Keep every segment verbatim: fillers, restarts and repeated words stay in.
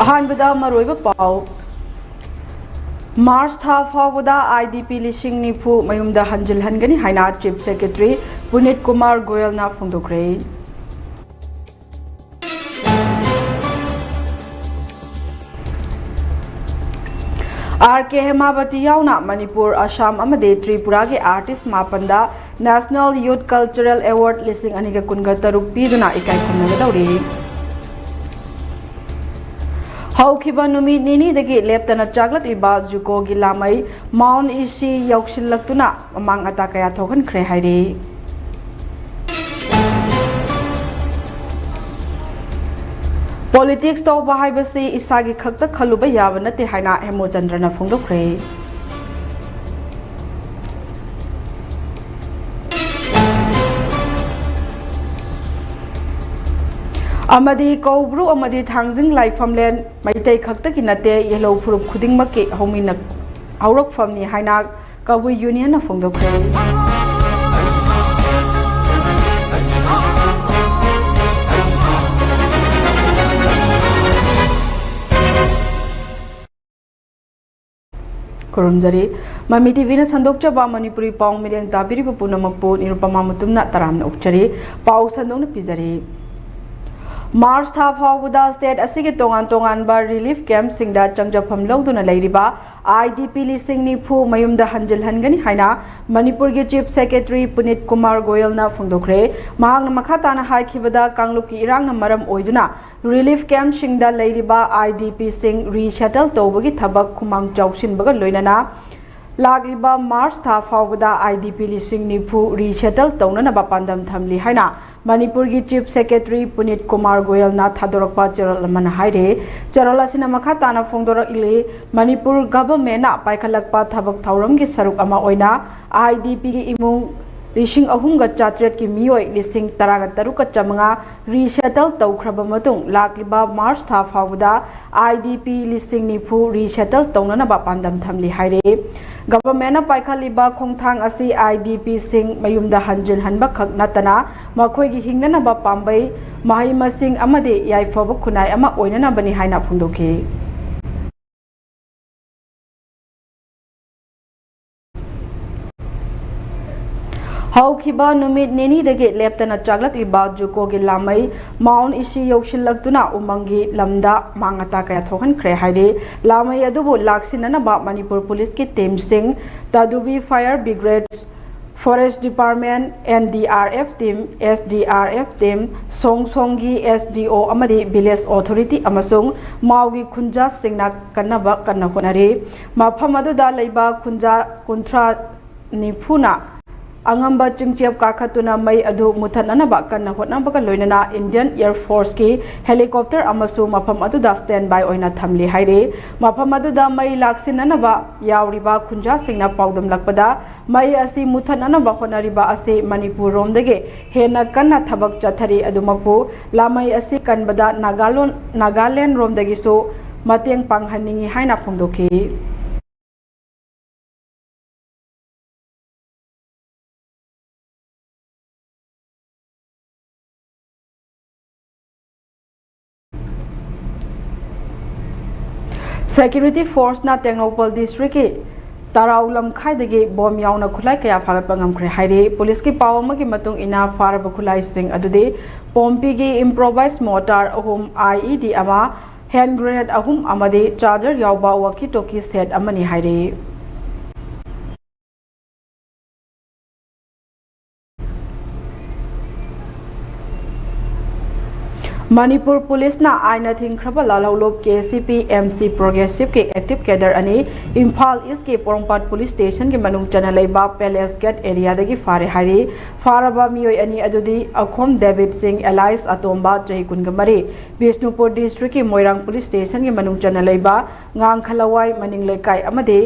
ꯑꯍꯥꯟꯕꯗ ꯃꯔꯨꯑꯣꯏꯕ ꯄꯥꯎ꯫ ꯃꯥꯔꯆ ꯊꯥ ꯐꯥꯎꯕꯗ IDP ꯂꯤꯁꯤꯡ ꯅꯤꯐꯨ ꯃꯌꯨꯝꯗ ꯍꯟꯖꯤꯜꯍꯟꯒꯅꯤ ꯍꯥꯏꯅ Chief Secretary ꯄꯨꯅꯤꯠ Kumar ꯒꯣꯌꯜꯅ ꯐꯣꯡꯗꯣꯛꯈ꯭ꯔꯦ꯫ R K ꯍꯦꯃꯥꯕꯇꯤ ꯌꯥꯎꯅ ꯃꯅꯤꯄꯨꯔ, ꯑꯁꯥꯝ ꯑꯃꯗꯤ ꯇ꯭ꯔꯤꯄꯨꯔꯥꯒꯤ artist ꯃꯥꯄꯟꯗ National Youth Cultural Award ꯂꯤꯁꯤꯡ ꯑꯅꯤꯒ ꯀꯨꯟꯒ ꯇꯔꯨꯛ ꯄꯤꯗꯨꯅ ꯏꯀꯥꯏ ꯈꯨꯝꯅꯒꯗꯧꯔꯤ꯫ ꯍꯧꯈꯤꯕ ꯅꯨꯃꯤꯠ ꯅꯤꯅꯤꯗꯒꯤ ꯂꯦꯞꯇꯅ ꯆꯥꯛꯂꯛꯂꯤꯕ ꯖꯨꯀꯣꯒꯤ ꯂꯥꯃꯩ Mount Isi ꯌꯧꯁꯤꯜꯂꯛꯇꯨꯅ ꯑꯃꯥꯡ ꯑꯇꯥ ꯀꯌꯥ ꯊꯣꯛꯍꯟꯈ꯭ꯔꯦ ꯍꯥꯏꯔꯤ꯫ Politics ꯇꯧꯕ ꯍꯥꯏꯕꯁꯤ ꯏꯁꯥꯒꯤ ꯈꯛꯇ ꯈꯜꯂꯨꯕ ꯌꯥꯕ ꯅꯠꯇꯦ ꯍꯥꯏꯅ ꯍꯦꯃꯨꯆꯟꯗ꯭ꯔꯅ ꯐꯣꯡꯗꯣꯛꯈ꯭ꯔꯦ꯫ ꯑꯃꯗꯤ ꯀꯧꯕ꯭ꯔꯨ ꯑꯃꯗꯤ ꯊꯥꯡꯖꯤꯡ ꯂꯥꯏꯐꯝꯂꯦꯟ ꯃꯩꯇꯩ ꯈꯛꯇꯒꯤ ꯅꯠꯇꯦ, ꯌꯦꯜꯍꯧ ꯐꯨꯔꯨꯞ ꯈꯨꯗꯤꯡꯃꯛꯀꯤ ꯍꯧꯃꯤꯟꯅ-, ꯍꯧꯔꯛꯐꯝꯅꯤ ꯍꯥꯏꯅ ꯀꯕꯨꯏ Union ꯅ ꯐꯣꯡꯗꯣꯛꯈ꯭ꯔꯦ꯫ ꯈꯨꯔꯨꯝꯖꯔꯤ꯫ ꯃꯃꯤ TV ꯅ ꯁꯟꯗꯣꯛꯆꯕ ꯃꯅꯤꯄꯨꯔꯤ ꯄꯥꯎ ꯃꯤꯠꯌꯦꯡ ꯇꯥꯕꯤꯔꯤꯕ ꯄꯨꯝꯅꯃꯛꯄꯨ ꯅꯤꯔꯨꯄꯃꯥ ꯃꯨꯇꯨꯝꯅ ꯇꯔꯥꯝꯅ ꯑꯣꯛꯆꯔꯤ꯫ ꯄꯥꯎ ꯁꯟꯗꯣꯛꯅ ꯄꯤꯖꯔꯤ꯫ ꯃꯥꯔꯆ ꯊꯥ ꯐꯥꯎꯕꯗ state ꯑꯁꯤꯒꯤ ꯇꯣꯉꯥꯟ ꯇꯣꯉꯥꯟꯕ relief camp ꯁꯤꯡꯗ ꯆꯪꯖꯐꯝ ꯂꯧꯗꯨꯅ ꯂꯩꯔꯤꯕ IDP ꯂꯤꯁꯤꯡ ꯅꯤꯐꯨ ꯃꯌꯨꯝꯗ ꯍꯟꯖꯤꯜꯍꯟꯒꯅꯤ ꯍꯥꯏꯅ ꯃꯅꯤꯄꯨꯔꯒꯤ Chief Secretary ꯄꯨꯅꯤꯠ ꯀꯨꯃꯥꯔ ꯒꯣꯌꯜꯅ ꯐꯣꯡꯗꯣꯛꯈ꯭ꯔꯦ꯫ ꯃꯍꯥꯛꯅ ꯃꯈꯥ ꯇꯥꯅ ꯍꯥꯏꯈꯤꯕꯗ, ꯀꯥꯡꯂꯨꯞꯀꯤ ꯏꯔꯥꯡꯅ ꯃꯔꯝ ꯑꯣꯏꯗꯨꯅ relief camp ꯁꯤꯡꯗ ꯂꯩꯔꯤꯕ IDP ꯁꯤꯡ resettle ꯇꯧꯕꯒꯤ ꯊꯕꯛ ꯈꯨꯃꯥꯡ ꯆꯥꯎꯁꯤꯟꯕꯒ ꯂꯣꯏꯅꯅ ꯂꯥꯛꯂꯤꯕ ꯃꯥꯔꯆ ꯊꯥ ꯐꯥꯎꯕꯗ IDP ꯂꯤꯁꯤꯡ ꯅꯤꯐꯨ resettle ꯇꯧꯅꯅꯕ ꯄꯥꯟꯗꯝ ꯊꯝꯂꯤ ꯍꯥꯏꯅ ꯃꯅꯤꯄꯨꯔꯒꯤ Chief Secretary ꯄꯨꯅꯤꯠ ꯀꯨꯃꯥꯔ ꯒꯣꯌꯜꯅ ꯊꯥꯗꯣꯔꯛꯄ ꯆꯦꯔꯣꯜ ꯑꯃꯅ ꯍꯥꯏꯔꯤ꯫ ꯆꯦꯔꯣꯜ ꯑꯁꯤꯅ ꯃꯈꯥ ꯇꯥꯅ ꯐꯣꯡꯗꯣꯔꯛꯂꯤ, ꯃꯅꯤꯄꯨꯔ government ꯅ ꯄꯥꯏꯈꯠꯂꯛꯄ ꯊꯕꯛ ꯊꯧꯔꯝꯒꯤ ꯁꯔꯨꯛ ꯑꯃ ꯑꯣꯏꯅ IDP ꯒꯤ ꯏꯃꯨꯡ ꯂꯤꯁꯤꯡ ꯑꯍꯨꯝꯒ ꯆꯥꯇ꯭ꯔꯦꯠꯀꯤ ꯃꯤꯑꯣꯏ ꯂꯤꯁꯤꯡ ꯇꯔꯥꯒ ꯇꯔꯨꯛꯀ ꯆꯥꯃꯉꯥ resettle ꯇꯧꯈ꯭ꯔꯕ ꯃꯇꯨꯡ, ꯂꯥꯛꯂꯤꯕ March ꯊꯥ ꯐꯥꯎꯕꯗ I D P ꯂꯤꯁꯤꯡ ꯅꯤꯐꯨ resettle ꯇꯧꯅꯅꯕ ꯄꯥꯟꯗꯝ ꯊꯝꯂꯤ ꯍꯥꯏꯔꯤ꯫ Governmentꯅ ꯄꯥꯏꯈꯠꯂꯤꯕ ꯈꯣꯡꯊꯥꯡ ꯑꯁꯤ I D Pꯁꯤꯡ ꯃꯌꯨꯝꯗ ꯍꯟꯖꯤꯟꯍꯟꯕ ꯈꯛ ꯅꯠꯇꯅ, ꯃꯈꯣꯏꯒꯤ ꯍꯤꯡꯅꯅꯕ ꯄꯥꯝꯕꯩ, ꯃꯍꯩ ꯃꯁꯤꯡ ꯑꯃꯗꯤ ꯌꯥꯏꯐꯕ ꯈꯨꯟꯅꯥꯏ ꯑꯃ ꯑꯣꯏꯅꯅꯕꯅꯤ ꯍꯥꯏꯅ ꯐꯣꯡꯗꯣꯛꯈꯤ꯫ ꯍꯧꯈꯤꯕ ꯅꯨꯃꯤꯠ ꯅꯤꯅꯤꯗꯒꯤ ꯂꯦꯞꯇꯅ ꯆꯥꯛꯂꯛꯂꯤꯕ ꯖꯨꯀꯣꯒꯤ ꯂꯥꯃꯩ ꯃꯥꯎꯟ ꯏꯁꯤ ꯌꯧꯁꯤꯜꯂꯛꯇꯨꯅ ꯎꯃꯪꯒꯤ ꯂꯝꯗ ꯃꯥꯡ ꯑꯇꯥ ꯀꯌꯥ ꯊꯣꯛꯍꯟꯈ꯭ꯔꯦ ꯍꯥꯏꯔꯤ꯫ ꯂꯥꯃꯩ ꯑꯗꯨꯕꯨ ꯂꯥꯛꯁꯤꯟꯅꯅꯕ ꯃꯅꯤꯄꯨꯔ ꯄꯨꯂꯤꯁꯀꯤ ꯇꯤꯝꯁꯤꯡ, Tadubi Fire Brigade, Forest Department, N D R F team, S D R F team, ꯁꯣꯡ ꯁꯣꯡꯒꯤ S D O ꯑꯃꯗꯤ village authority ꯑꯃꯁꯨꯡ ꯃꯥꯎꯒꯤ ꯈꯨꯟꯖꯥꯁꯤꯡꯅ ꯀꯟꯅꯕ ꯀꯟꯅ ꯍꯣꯠꯅꯔꯤ꯫ ꯃꯐꯝ ꯑꯗꯨꯗ ꯂꯩꯕ ꯈꯨꯟꯖꯥ ꯀꯨꯟꯊ꯭ꯔꯥ ꯅꯤꯐꯨꯅ ꯑꯉꯝꯕ ꯆꯤꯡꯆꯦꯞ ꯀꯥꯈꯠꯇꯨꯅ ꯃꯩ ꯑꯗꯨ ꯃꯨꯊꯠꯅꯅꯕ ꯀꯟꯅ ꯍꯣꯠꯅꯕꯒ ꯂꯣꯏꯅꯅ Indian Air Forceꯀꯤ helicopter ꯑꯃꯁꯨ ꯃꯐꯝ ꯑꯗꯨꯗ standby ꯑꯣꯏꯅ ꯊꯝꯂꯤ ꯍꯥꯏꯔꯤ꯫ ꯃꯐꯝ ꯑꯗꯨꯗ ꯃꯩ ꯂꯥꯛꯁꯤꯟꯅꯅꯕ ꯌꯥꯎꯔꯤꯕ ꯈꯨꯟꯖꯥꯁꯤꯡꯅ ꯄꯥꯎꯗꯝꯂꯛꯄꯗ, ꯃꯩ ꯑꯁꯤ ꯃꯨꯊꯠꯅꯅꯕ ꯍꯣꯠꯅꯔꯤꯕ ꯑꯁꯤ ꯃꯅꯤꯄꯨꯔ ꯔꯣꯝꯗꯒꯤ ꯍꯦꯟꯅ ꯀꯟꯅ ꯊꯕꯛ ꯆꯠꯊꯔꯤ꯫ ꯑꯗꯨꯃꯛꯄꯨ ꯂꯥꯃꯩ ꯑꯁꯤ ꯀꯟꯕꯗ ꯅꯥꯒꯥꯂꯣꯟ-, ꯅꯥꯒꯥꯂꯦꯟ ꯔꯣꯝꯗꯒꯤꯁꯨ ꯃꯇꯦꯡ ꯄꯥꯡꯍꯟꯅꯤꯡꯏ ꯍꯥꯏꯅ ꯐꯣꯡꯗꯣꯛꯈꯤ꯫ Security Forceꯅ ꯇꯦꯡꯅꯧꯄꯜ districtꯀꯤ ꯇꯔꯥꯎ ꯂꯝꯈꯥꯏꯗꯒꯤ ꯕꯣꯝ ꯌꯥꯎꯅ ꯈꯨꯠꯂꯥꯏ ꯀꯌꯥ ꯐꯥꯒꯠꯄ ꯉꯝꯈ꯭ꯔꯦ ꯍꯥꯏꯔꯤ꯫ ꯄꯨꯂꯤꯁꯀꯤ ꯄꯥꯎ ꯑꯃꯒꯤ ꯃꯇꯨꯡ ꯏꯟꯅ, ꯐꯥꯔꯕ ꯈꯨꯠꯂꯥꯏꯁꯤꯡ ꯑꯗꯨꯗꯤ ꯄꯣꯝꯄꯤꯒꯤ improvised mortar ꯑꯍꯨꯝ, I E D ꯑꯃ, hand grenade ꯑꯍꯨꯝ ꯑꯃꯗꯤ charger ꯌꯥꯎꯕ walkie talkie set ꯑꯃꯅꯤ ꯍꯥꯏꯔꯤ꯫ ꯃꯅꯤꯄꯨꯔ ꯄꯨꯂꯤꯁꯅ ꯑꯥꯏꯟꯅ ꯊꯤꯡꯈ꯭ꯔꯕ ꯂꯥꯜꯍꯧꯂꯨꯞ K C P M C Progressiveꯀꯤ active cadre ꯑꯅꯤ ꯏꯝꯐꯥꯜ Eastꯀꯤ ꯄꯣꯔꯣꯝꯄꯥꯠ police stationꯒꯤ ꯃꯅꯨꯡ ꯆꯟꯅ ꯂꯩꯕ Palace Gate areaꯗꯒꯤ ꯐꯥꯔꯦ ꯍꯥꯏꯔꯤ꯫ ꯐꯥꯔꯕ ꯃꯤꯑꯣꯏ ꯑꯅꯤ ꯑꯗꯨꯗꯤ ꯑꯈꯣꯝ ꯗꯦꯕꯤꯠ ꯁꯤꯡ alias ꯑꯇꯣꯝꯕ, ꯆꯍꯤ ꯀꯨꯟꯒ ꯃꯔꯤ, ꯕꯤꯁꯅꯨꯄꯨꯔ districtꯀꯤ ꯃꯣꯏꯔꯥꯡ police stationꯒꯤ ꯃꯅꯨꯡ ꯆꯟꯅ ꯂꯩꯕ ꯉꯥꯡꯈꯂꯋꯥꯏ ꯃꯅꯤꯡ ꯂꯩꯀꯥꯏ ꯑꯃꯗꯤ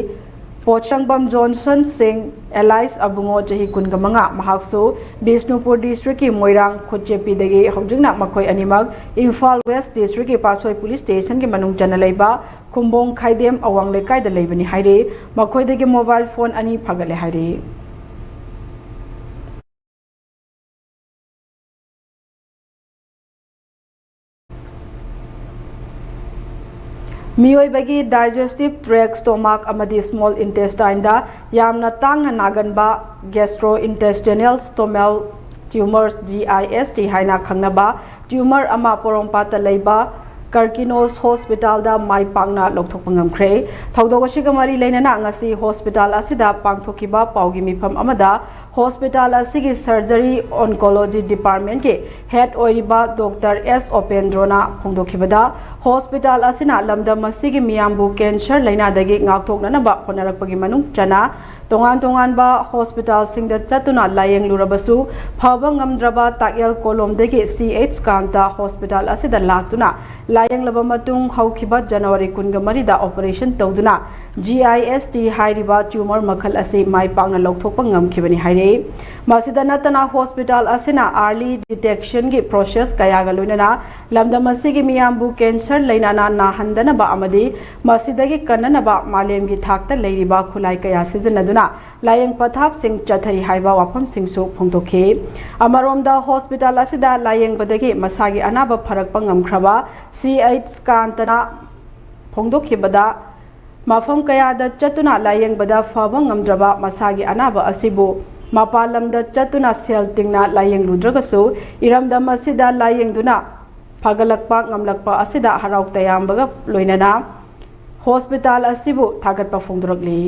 ꯄꯣꯠꯁꯪꯕꯝ ꯖꯣꯟꯁꯟ ꯁꯤꯡ, ꯑꯦꯂꯥꯏꯁ ꯑꯕꯨꯡꯉꯣ, ꯆꯍꯤ ꯀꯨꯟꯒ ꯃꯉꯥ, ꯃꯍꯥꯛꯁꯨ ꯕꯤꯁꯅꯨꯄꯨꯔ ꯗꯤꯁꯇ꯭ꯔꯤꯛꯀꯤ ꯃꯣꯏꯔꯥꯡ ꯈꯨꯠꯆꯦꯞꯄꯤꯗꯒꯤ꯫ ꯍꯧꯖꯤꯛꯅ ꯃꯈꯣꯏ ꯑꯅꯤꯃꯛ ꯏꯝꯐꯥꯜ ꯋꯦꯁ ꯗꯤꯁꯇ꯭ꯔꯤꯛꯀꯤ ꯄꯥꯠꯁꯣꯏ ꯄꯨꯂꯤꯁ ꯁ꯭ꯇꯦꯁꯟꯒꯤ ꯃꯅꯨꯡ ꯆꯟꯅ ꯂꯩꯕ ꯈꯨꯝꯕꯣꯡ ꯈꯥꯏꯗꯦꯝ ꯑꯋꯥꯡ ꯂꯩꯀꯥꯏꯗ ꯂꯩꯕꯅꯤ ꯍꯥꯏꯔꯤ꯫ ꯃꯈꯣꯏꯗꯒꯤ ꯃꯣꯕꯥꯏꯜ ꯐꯣꯟ ꯑꯅꯤ ꯐꯥꯒꯠꯂꯦ ꯍꯥꯏꯔꯤ꯫ ꯃꯤꯑꯣꯏꯕꯒꯤ digestive tract, stomach ꯑꯃꯗꯤ small intestine ꯗ ꯌꯥꯝꯅ ꯇꯥꯡꯅ ꯅꯥꯒꯟꯕ gastrointestinal stromal tumors, G I S T ꯍꯥꯏꯅ ꯈꯪꯅꯕ tumor ꯑꯃ ꯄꯣꯔꯣꯝꯄꯥꯠꯇ ꯂꯩꯕ ꯀꯔꯀꯤꯅꯣꯁ ꯍꯣꯁꯄꯤꯇꯥꯜꯗ ꯃꯥꯏ ꯄꯥꯛꯅ ꯂꯧꯊꯣꯛꯄ ꯉꯝꯈ꯭ꯔꯦ꯫ ꯊꯧꯗꯣꯛ ꯑꯁꯤꯒ ꯃꯔꯤ ꯂꯩꯅꯅ ꯉꯁꯤ ꯍꯣꯁꯄꯤꯇꯥꯜ ꯑꯁꯤꯗ ꯄꯥꯡꯊꯣꯛꯈꯤꯕ ꯄꯥꯎꯒꯤ ꯃꯤꯐꯝ ꯑꯃꯗ ꯍꯣꯁꯄꯤꯇꯥꯜ ꯑꯁꯤꯒꯤ surgery oncology department ꯀꯤ head ꯑꯣꯏꯔꯤꯕ ꯗꯣꯛꯇꯔ ꯑꯦꯁ ꯑꯣꯄꯦꯟꯗ꯭ꯔꯣꯅ ꯐꯣꯡꯗꯣꯛꯈꯤꯕꯗ, ꯍꯣꯁꯄꯤꯇꯥꯜ ꯑꯁꯤꯅ ꯂꯝꯗꯝ ꯑꯁꯤꯒꯤ ꯃꯤꯌꯥꯝꯕꯨ cancer ꯂꯥꯏꯅꯥꯗꯒꯤ ꯉꯥꯛꯊꯣꯛꯅꯅꯕ ꯍꯣꯠꯅꯔꯛꯄꯒꯤ ꯃꯅꯨꯡ ꯆꯟꯅ ꯇꯣꯉꯥꯟ ꯇꯣꯉꯥꯟꯕ ꯍꯣꯁꯄꯤꯇꯥꯜꯁꯤꯡꯗ ꯆꯠꯇꯨꯅ ꯂꯥꯌꯦꯡꯂꯨꯔꯕꯁꯨ ꯐꯕ ꯉꯝꯗ꯭ꯔꯕ ꯇꯥꯛꯌꯦꯜ ꯀꯣꯂꯣꯝꯗꯒꯤ ꯁꯤ ꯑꯩꯆ ꯀꯥꯟꯇ ꯍꯣꯁꯄꯤꯇꯥꯜ ꯑꯁꯤꯗ ꯂꯥꯛꯇꯨꯅ ꯂꯥꯌꯦꯡꯂꯕ ꯃꯇꯨꯡ ꯍꯧꯈꯤꯕ ꯖꯅꯋꯥꯔꯤ ꯀꯨꯟꯒ ꯃꯔꯤꯗ operation ꯇꯧꯗꯨꯅ G I S T ꯍꯥꯏꯔꯤꯕ tumor ꯃꯈꯜ ꯑꯁꯤ ꯃꯥꯏ ꯄꯥꯛꯅ ꯂꯧꯊꯣꯛꯄ ꯉꯝꯈꯤꯕꯅꯤ ꯍꯥꯏꯔꯤ꯫ ꯃꯁꯤꯗ ꯅꯠꯇꯅ ꯍꯣꯁꯄꯤꯇꯥꯜ ꯑꯁꯤꯅ early detection ꯒꯤ process ꯀꯌꯥꯒ ꯂꯣꯏꯅꯅ ꯂꯝꯗꯝ ꯑꯁꯤꯒꯤ ꯃꯤꯌꯥꯝꯕꯨ cancer ꯂꯥꯏꯅꯥꯅ ꯅꯥꯍꯟꯗꯅꯕ ꯑꯃꯗꯤ ꯃꯁꯤꯗꯒꯤ ꯀꯟꯅꯅꯕ ꯃꯥꯂꯦꯝꯒꯤ ꯊꯥꯛꯇ ꯂꯩꯔꯤꯕ ꯈꯨꯠꯂꯥꯏ ꯀꯌꯥ ꯁꯤꯖꯤꯟꯅꯗꯨꯅ ꯂꯥꯌꯦꯡ ꯄꯊꯥꯞꯁꯤꯡ ꯆꯠꯊꯔꯤ ꯍꯥꯏꯕ ꯋꯥꯐꯝꯁꯤꯡꯁꯨ ꯐꯣꯡꯗꯣꯛꯈꯤ꯫ ꯑꯃꯔꯣꯝꯗ ꯍꯣꯁꯄꯤꯇꯥꯜ ꯑꯁꯤꯗ ꯂꯥꯌꯦꯡꯕꯗꯒꯤ ꯃꯁꯥꯒꯤ ꯑꯅꯥꯕ ꯐꯔꯛꯄ ꯉꯝꯈ꯭ꯔꯕ ꯁꯤ ꯑꯩꯆ ꯀꯥꯟꯇꯅ ꯐꯣꯡꯗꯣꯛꯈꯤꯕꯗ, ꯃꯐꯝ ꯀꯌꯥꯗ ꯆꯠꯇꯨꯅ ꯂꯥꯌꯦꯡꯕꯗ ꯐꯕ ꯉꯝꯗ꯭ꯔꯕ ꯃꯁꯥꯒꯤ ꯑꯅꯥꯕ ꯑꯁꯤꯕꯨ ꯃꯄꯥꯟ ꯂꯝꯗ ꯆꯠꯇꯨꯅ ꯁꯦꯜ ꯇꯤꯡꯅ ꯂꯥꯌꯦꯡꯂꯨꯗ꯭ꯔꯒꯁꯨ ꯏꯔꯝꯗꯝ ꯑꯁꯤꯗ ꯂꯥꯌꯦꯡꯗꯨꯅ ꯐꯒꯠꯂꯛꯄ ꯉꯝꯂꯛꯄ ꯑꯁꯤꯗ ꯍꯔꯥꯎ ꯇꯌꯥꯝꯕꯒ ꯂꯣꯏꯅꯅ ꯍꯣꯁꯄꯤꯇꯥꯜ ꯑꯁꯤꯕꯨ ꯊꯥꯒꯠꯄ ꯐꯣꯡꯗꯣꯔꯛꯂꯤ꯫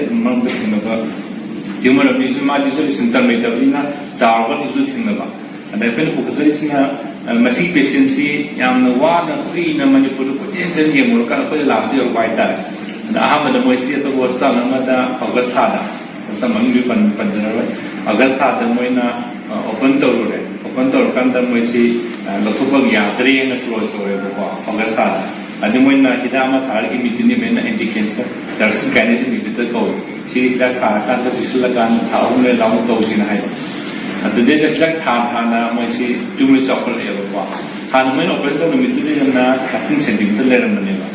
ꯑꯗꯨꯝ ꯃꯔꯛꯇ ꯊꯦꯡꯅꯕ tumor ꯑꯃꯁꯨ ꯃꯥꯗꯤ usually symptom ꯂꯩꯇꯕꯅꯤꯅ ꯆꯥꯎꯔꯒꯁꯨ ꯊꯦꯡꯅꯕ꯫ ꯑꯗ ꯑꯩꯈꯣꯏꯅ ꯄꯨꯈꯠꯆꯔꯤꯁꯤꯅ, ꯑ, ꯃꯁꯤꯒꯤ patientꯁꯤ ꯌꯥꯝꯅ ꯋꯥꯅ ꯀꯨꯏꯅ ꯃꯅꯤꯄꯨꯔꯗ ꯀꯣꯏꯆꯦꯟ ꯆꯦꯟ ꯌꯦꯡꯉꯨꯔꯀꯥꯟꯗ ꯑꯩꯈꯣꯏꯗ ꯂꯥꯛꯄ ꯌꯧꯔꯛꯄ ꯍꯥꯏꯇꯥꯔꯦ꯫ ꯑꯗ ꯑꯍꯥꯟꯕꯗ ꯃꯣꯏꯁꯤ ꯑꯇꯣꯞꯄ ꯍꯣꯁꯄꯤꯇꯥꯜ ꯑꯃꯗ ꯑꯣꯒꯁ ꯊꯥꯗ, ꯍꯣꯁꯄꯤꯇꯥꯜ ꯃꯃꯤꯡꯗꯤ ꯄꯟ-, ꯄꯟꯖꯔꯔꯣꯏ, ꯑꯣꯒꯁ ꯊꯥꯗ ꯃꯣꯏꯅ, ꯑ, open ꯇꯧꯔꯨꯔꯦ꯫ Open ꯇꯧꯔꯀꯥꯟꯗ ꯃꯣꯏꯁꯤ, ꯑ, ꯂꯧꯊꯣꯛꯄ ꯌꯥꯗ꯭ꯔꯦꯅ close ꯇꯧꯔꯦꯕꯀꯣ ꯑꯣꯒꯁ ꯊꯥꯗ꯫ ꯑꯗꯨ ꯃꯣꯏꯅ ꯍꯤꯗꯥꯛ ꯑꯃ ꯊꯥꯔꯒ ꯏꯃꯤꯠꯇꯨꯅꯤ ꯃꯣꯏꯅ ꯑꯦꯟꯇꯤ ꯀꯦꯟꯁꯔ ꯗ꯭ꯔꯛꯁ ꯀꯥꯏꯅ ꯏꯃꯤꯠꯇꯨꯗ ꯀꯧꯏ꯫ ꯁꯤ ꯍꯤꯗꯥꯛ ꯊꯥꯔꯀꯥꯟꯗ ꯄꯤꯁꯤꯜꯂꯀꯥꯟꯗ ꯊꯥ ꯑꯍꯨꯝ ꯂꯩꯔ ꯂꯥꯎꯅ ꯇꯧꯁꯤꯅ ꯍꯥꯏꯕ꯫ ꯑꯗꯨꯗꯩꯗ ꯍꯤꯗꯥꯛ ꯊꯥ ꯊꯥꯅ ꯃꯣꯏꯁꯤ ꯇ꯭ꯌꯨꯃꯔ ꯆꯥꯎꯈꯠꯂꯛꯑꯦꯕꯀꯣ꯫ ꯍꯥꯟꯅ ꯃꯣꯏꯅ ꯑꯣꯄꯔꯦꯁꯟ ꯇꯧꯕ ꯅꯨꯃꯤꯠꯇꯨꯗ ꯌꯥꯝꯅ ꯊꯥꯔꯇꯤꯟ ꯁꯦꯟꯇꯤꯃꯤꯇꯔ ꯂꯩꯔꯝꯕꯅꯦꯕ꯫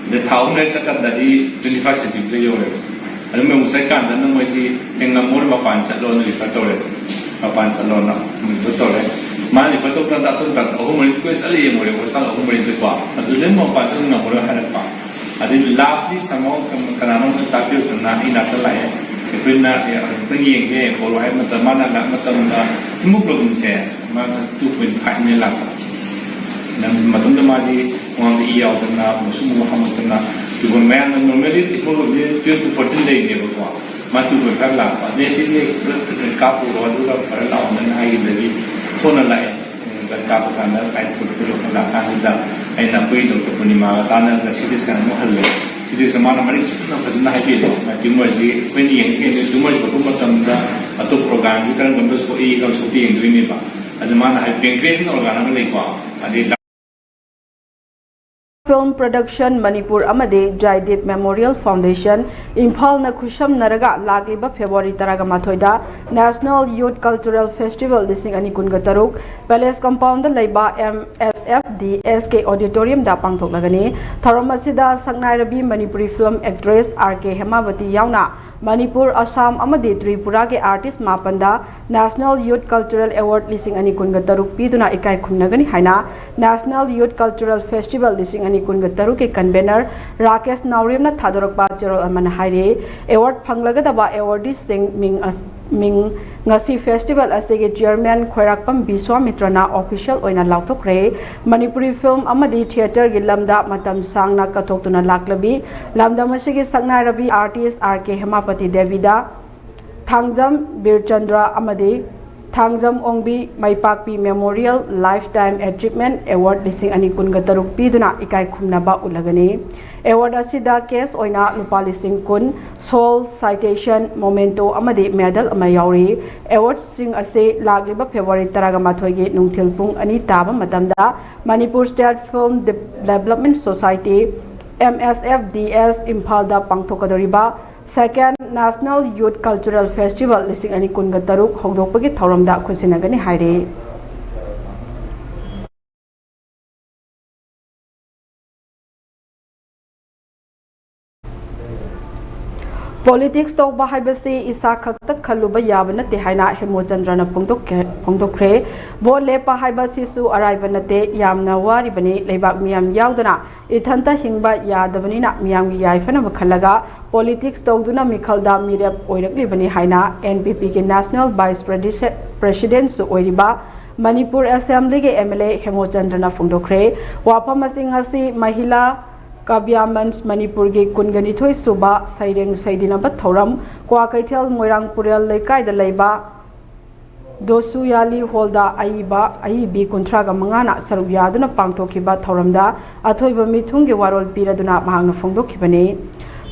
ꯑꯗ ꯊꯥ ꯑꯍꯨꯝ ꯂꯩꯔ ꯆꯠꯀꯥꯟꯗꯗꯤ ꯇ꯭ꯋꯦꯟꯇꯤ ꯐꯥꯏꯚ ꯁꯦꯟꯇꯤꯃꯤꯇꯔ ꯌꯧꯔꯦꯕ꯫ ꯑꯗꯨ ꯑꯃꯨꯛ ꯆꯠꯀꯥꯟꯗꯅ ꯃꯣꯏꯁꯤ ꯍꯦꯡꯉꯝꯃꯣꯏ, ꯃꯄꯥꯟ ꯆꯠꯂꯣꯅ ꯔꯤꯐꯔ ꯇꯧꯔꯦ꯫ ꯃꯄꯥꯟ ꯆꯠꯂꯣꯅ ꯔꯤꯐꯔ ꯇꯧꯔꯦ꯫ ꯃꯥꯅ ꯔꯤꯐꯔ ꯇꯧꯕ ꯀꯥꯟꯗ ꯑꯇꯣꯞꯄ ꯗꯥꯛꯇꯔ ꯑꯍꯨꯝ ꯃꯔꯤ ꯀꯣꯏ ꯆꯠꯂ ꯌꯦꯡꯉꯨꯔꯦ, ꯍꯣꯁꯄꯤꯇꯥꯜ ꯑꯍꯨꯝ ꯃꯔꯤꯗꯀꯣ꯫ ꯑꯗꯨꯗꯩ ꯃꯄꯥꯟ ꯆꯠꯂ ꯉꯝꯃꯔꯣꯏ ꯍꯥꯏꯔꯛꯄ꯫ ꯑꯗꯩ ꯂꯥꯁꯂꯤ ꯁꯝꯍꯥꯎ ꯀꯅꯥꯅꯣꯝꯅ ꯇꯥꯛꯄꯤꯔꯛꯇꯅ ꯑꯩ ꯅꯥꯛꯇ ꯂꯥꯛꯑꯦ꯫ ꯑꯩꯈꯣꯏꯅ ꯑꯦ, ꯑꯃꯨꯛꯇꯪ ꯌꯦꯡꯒꯦ ꯈꯣꯠꯂꯣ ꯍꯥꯏꯕ ꯃꯇꯝꯗ, ꯃꯥꯅ ꯂꯥꯛꯄ ꯃꯇꯝꯗ ꯍꯤꯃꯣꯒ꯭ꯂꯣꯕꯤꯟꯁꯦ ꯃꯥꯅ ꯇꯨ ꯄꯣꯏꯟ ꯐꯥꯏꯚꯅꯦ ꯂꯥꯛꯄ꯫ ꯅꯪ ꯃꯇꯝꯗ ꯃꯥꯗꯤ ꯃꯉꯣꯟꯗ ꯏ ꯌꯥꯎꯗꯅ, ꯃꯁꯨꯝ ꯃꯨ ꯍꯥꯝꯃꯛꯇꯅ, ꯇꯨꯕ ꯃꯌꯥꯝꯅ ꯅꯣꯔꯃꯦꯜꯂꯤ ꯍꯤꯃꯣꯒ꯭ꯂꯣꯕꯤꯟ ꯇꯨꯌꯦꯜꯞ ꯇꯨ ꯐꯣꯔꯇꯤꯟ ꯂꯩꯅꯦꯕꯀꯣ꯫ ꯃꯥ ꯇꯨ ꯄꯣꯏꯟ ꯐꯥꯏꯚ ꯂꯥꯛꯄ꯫ ꯑꯗꯩ ꯁꯤꯗꯤ ꯀꯥꯞꯄꯨꯔꯣ ꯑꯗꯨꯒ ꯐꯔ ꯂꯥꯛꯑꯣꯅ ꯍꯥꯏꯈꯤꯕꯗꯒꯤ ꯐꯣꯟꯅ ꯂꯥꯛꯑꯦ꯫ ꯕ꯭ꯂꯗ ꯀꯥꯞꯄ ꯀꯥꯟꯗ ꯐꯥꯏꯚ ꯐꯣꯔꯇꯤ ꯂꯥꯛꯀꯥꯟꯁꯤꯗ ꯑꯩꯅ ꯑꯩꯈꯣꯏ ꯗꯣꯛꯇꯔ ꯄꯨꯔꯅꯤꯃꯥꯒ ꯇꯥꯟꯅꯔꯒ ꯁꯤ ꯇꯤ ꯁ꯭ꯀꯦꯟ ꯑꯃꯨꯛ ꯍꯜꯂꯦ꯫ ꯁꯤ ꯇꯤ ꯁ꯭ꯀꯦꯟ ꯃꯥꯅ ꯃꯔꯤꯛ ꯆꯨꯝꯅ ꯐꯖꯅ ꯍꯥꯏꯕꯤꯔꯦ꯫ ꯇ꯭ꯌꯨꯃꯔꯁꯤ ꯑꯩꯈꯣꯏꯅ ꯌꯦꯡꯁꯤ, ꯇ꯭ꯌꯨꯃꯔꯁꯤ ꯀꯛꯄ ꯃꯇꯝꯗ ꯑꯇꯣꯞꯄ ꯑꯣꯔꯒꯥꯟꯁꯤ ꯀꯔꯝ ꯀꯔꯝꯕ ꯁꯣꯛꯏ, ꯀꯔꯝ ꯁꯣꯛꯇꯦ ꯌꯦꯡꯗꯣꯏꯅꯦꯕ꯫ ꯑꯗꯨ ꯃꯥꯅ ꯍꯥꯏ ꯄꯦꯟꯀ꯭ꯔꯤꯌꯁꯅ ꯑꯣꯔꯒꯥꯟ ꯑꯃ ꯂꯩꯀꯣ, ꯑꯗꯩ Film Production Manipur ꯑꯃꯗꯤ Jaideep Memorial Foundation ꯏꯝꯐꯥꯜꯅ ꯈꯨꯠꯁꯝꯅꯔꯒ ꯂꯥꯛꯂꯤꯕ ꯐꯦꯕ꯭ꯔꯨꯋꯥꯔꯤ ꯇꯔꯥꯒ ꯃꯥꯊꯣꯏꯗ National Youth Cultural Festival ꯂꯤꯁꯤꯡ ꯑꯅꯤ ꯀꯨꯟꯒ ꯇꯔꯨꯛ Palace Compoundꯗ ꯂꯩꯕ M S F D S K Auditoriumꯗ ꯄꯥꯡꯊꯣꯛꯂꯒꯅꯤ꯫ ꯊꯧꯔꯝ ꯑꯁꯤꯗ ꯁꯛꯅꯥꯏꯔꯕꯤ Manipuri film actress R K ꯍꯦꯃꯥꯕꯇꯤ ꯌꯥꯎꯅ ꯃꯅꯤꯄꯨꯔ, ꯑꯁꯥꯝ ꯑꯃꯗꯤ ꯇ꯭ꯔꯤꯄꯨꯔꯥꯒꯤ artist ꯃꯥꯄꯟꯗ National Youth Cultural Award ꯂꯤꯁꯤꯡ ꯑꯅꯤ ꯀꯨꯟꯒ ꯇꯔꯨꯛ ꯄꯤꯗꯨꯅ ꯏꯀꯥꯏ ꯈꯨꯝꯅꯒꯅꯤ ꯍꯥꯏꯅ National Youth Cultural Festival ꯂꯤꯁꯤꯡ ꯑꯅꯤ ꯀꯨꯟꯒ ꯇꯔꯨꯛꯀꯤ convener ꯔꯥꯀꯦꯁ ꯅꯥꯎꯔꯦꯝꯅ ꯊꯥꯗꯣꯔꯛꯄ ꯆꯦꯔꯣꯜ ꯑꯃꯅ ꯍꯥꯏꯔꯤ꯫ Award ꯐꯪꯂꯒꯗꯕ awardeeꯁꯤꯡ ꯃꯤꯡ ꯑꯁ-, ꯃꯤꯡ ꯉꯁꯤ festival ꯑꯁꯤꯒꯤ chairman ꯈ꯭ꯋꯥꯏꯔꯥꯛꯄꯝ ꯕꯤꯁ꯭ꯋꯥꯃꯤꯇ꯭ꯔꯅ official ꯑꯣꯏꯅ ꯂꯥꯎꯊꯣꯛꯈ꯭ꯔꯦ꯫ ꯃꯅꯤꯄꯨꯔꯤ film ꯑꯃꯗꯤ theatreꯒꯤ ꯂꯝꯗ ꯃꯇꯝ ꯁꯥꯡꯅ ꯀꯠꯊꯣꯛꯇꯨꯅ ꯂꯥꯛꯂꯕꯤ ꯂꯝꯗꯝ ꯑꯁꯤꯒꯤ ꯁꯛꯅꯥꯏꯔꯕꯤ artist R K ꯍꯦꯃꯥꯄꯇꯤ ꯗꯦꯕꯤꯗ ꯊꯥꯡꯖꯝ ꯕꯤꯔꯆꯟꯗ꯭ꯔ ꯑꯃꯗꯤ ꯊꯥꯡꯖꯝ ꯑꯣꯡꯕꯤ ꯃꯩꯄꯥꯛꯄꯤ Memorial Lifetime Achievement Award ꯂꯤꯁꯤꯡ ꯑꯅꯤ ꯀꯨꯟꯒ ꯇꯔꯨꯛ ꯄꯤꯗꯨꯅ ꯏꯀꯥꯏ ꯈꯨꯝꯅꯕ ꯎꯠꯂꯒꯅꯤ꯫ Award ꯑꯁꯤꯗ cash ꯑꯣꯏꯅ ꯂꯨꯄꯥ ꯂꯤꯁꯤꯡ ꯀꯨꯟ, shawl, citation, memento ꯑꯃꯗꯤ medal ꯑꯃ ꯌꯥꯎꯔꯤ꯫ Awardꯁꯤꯡ ꯑꯁꯤ ꯂꯥꯛꯂꯤꯕ February ꯇꯔꯥꯃꯥꯊꯣꯏꯒꯤ ꯅꯨꯡꯊꯤꯜ ꯄꯨꯡ ꯑꯅꯤ ꯇꯥꯕ ꯃꯇꯝꯗ Manipur State Film Development Society, M S F D S, ꯏꯝꯐꯥꯜꯗ ꯄꯥꯡꯊꯣꯛꯀꯗꯧꯔꯤꯕ Second National Youth Cultural Festival ꯂꯤꯁꯤꯡ ꯑꯅꯤ ꯀꯨꯟꯒ ꯇꯔꯨꯛ ꯍꯧꯗꯣꯛꯄꯒꯤ ꯊꯧꯔꯝꯗ ꯈꯨꯠꯁꯤꯟꯅꯒꯅꯤ ꯍꯥꯏꯔꯤ꯫ Politics ꯇꯧꯕ ꯍꯥꯏꯕꯁꯤ ꯏꯁꯥ ꯈꯛꯇ ꯈꯜꯂꯨꯕ ꯌꯥꯕ ꯅꯠꯇꯦ ꯍꯥꯏꯅ ꯍꯦꯃꯣꯆꯟꯗ꯭ꯔꯅ ꯐꯣꯡꯗꯣꯛꯈ꯭ꯔꯦ꯫ Vote ꯂꯦꯞꯄ ꯍꯥꯏꯕꯁꯤꯁꯨ ꯑꯔꯥꯏꯕ ꯅꯠꯇꯦ, ꯌꯥꯝꯅ ꯋꯥꯔꯤꯕꯅꯤ꯫ ꯂꯩꯕꯥꯛ ꯃꯤꯌꯥꯝ ꯌꯥꯎꯗꯅ ꯏꯊꯟꯇ ꯍꯤꯡꯕ ꯌꯥꯗꯕꯅꯤꯅ ꯃꯤꯌꯥꯝꯒꯤ ꯌꯥꯏꯐꯅꯕ ꯈꯜꯂꯒ politics ꯇꯧꯗꯨꯅ ꯃꯤꯈꯜꯗ ꯃꯤꯔꯦꯞ ꯑꯣꯏꯔꯛꯂꯤꯕꯅꯤ ꯍꯥꯏꯅ N P P ꯒꯤ National Vice Presidentꯁꯨ ꯑꯣꯏꯔꯤꯕ ꯃꯅꯤꯄꯨꯔ Assemblyꯒꯤ M L A ꯍꯦꯃꯣꯆꯟꯗ꯭ꯔꯅ ꯐꯣꯡꯗꯣꯛꯈ꯭ꯔꯦ꯫ ꯋꯥꯐꯝ ꯑꯁꯤ ꯉꯁꯤ ꯃꯍꯤꯂꯥ ꯀꯥꯕ꯭ꯌꯥ ꯃꯟꯆ ꯃꯅꯤꯄꯨꯔꯒꯤ ꯀꯨꯟꯒ ꯅꯤꯊꯣꯏ ꯁꯨꯕ ꯁꯩꯔꯦꯡ ꯁꯩꯗꯤꯅꯕ ꯊꯧꯔꯝ ꯀ꯭ꯋꯥꯀꯩꯊꯦꯜ ꯃꯣꯏꯔꯥꯡ ꯄꯨꯔꯦꯜ ꯂꯩꯀꯥꯏꯗ ꯂꯩꯕ ꯗꯣꯁꯨꯌꯥꯂꯤ ꯍꯣꯜꯗ ꯑꯏꯕ ꯑꯏꯕꯤ ꯀꯨꯟꯊ꯭ꯔꯥꯒ ꯃꯉꯥꯅ ꯁꯔꯨꯛ ꯌꯥꯗꯨꯅ ꯄꯥꯡꯊꯣꯛꯈꯤꯕ ꯊꯧꯔꯝꯗ ꯑꯊꯣꯏꯕ ꯃꯤꯊꯨꯡꯒꯤ ꯋꯥꯔꯣꯜ ꯄꯤꯔꯗꯨꯅ ꯃꯍꯥꯛꯅ ꯐꯣꯡꯗꯣꯛꯈꯤꯕꯅꯤ꯫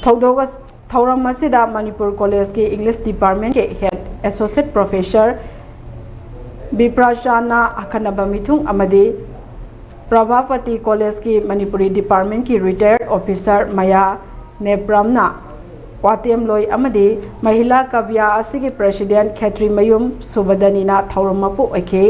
ꯊꯧꯗꯣꯛ ꯑꯁ-, ꯊꯧꯔꯝ ꯑꯁꯤꯗ ꯃꯅꯤꯄꯨꯔ ꯀꯣꯂꯦꯖꯀꯤ English Departmentꯀꯤ Head Associate Professor ꯕꯤꯄ꯭ꯔꯥꯁꯥꯟꯅ ꯑꯈꯟꯅꯕ ꯃꯤꯊꯨꯡ ꯑꯃꯗꯤ ꯄ꯭ꯔꯚꯥꯄꯇꯤ ꯀꯣꯂꯦꯖꯀꯤ ꯃꯅꯤꯄꯨꯔꯤ Departmentꯀꯤ Retired Officer ꯃꯌꯥ ꯅꯦꯄ꯭ꯔꯝꯅ ꯋꯥꯇꯦꯝꯂꯣꯏ ꯑꯃꯗꯤ ꯃꯍꯤꯂꯥ ꯀꯕ꯭ꯌꯥ ꯑꯁꯤꯒꯤ President ꯈꯦꯇ꯭ꯔꯤꯃꯌꯨꯝ ꯁꯨꯕꯗꯅꯤꯅ ꯊꯧꯔꯝ ꯃꯄꯨ ꯑꯣꯏꯈꯤ꯫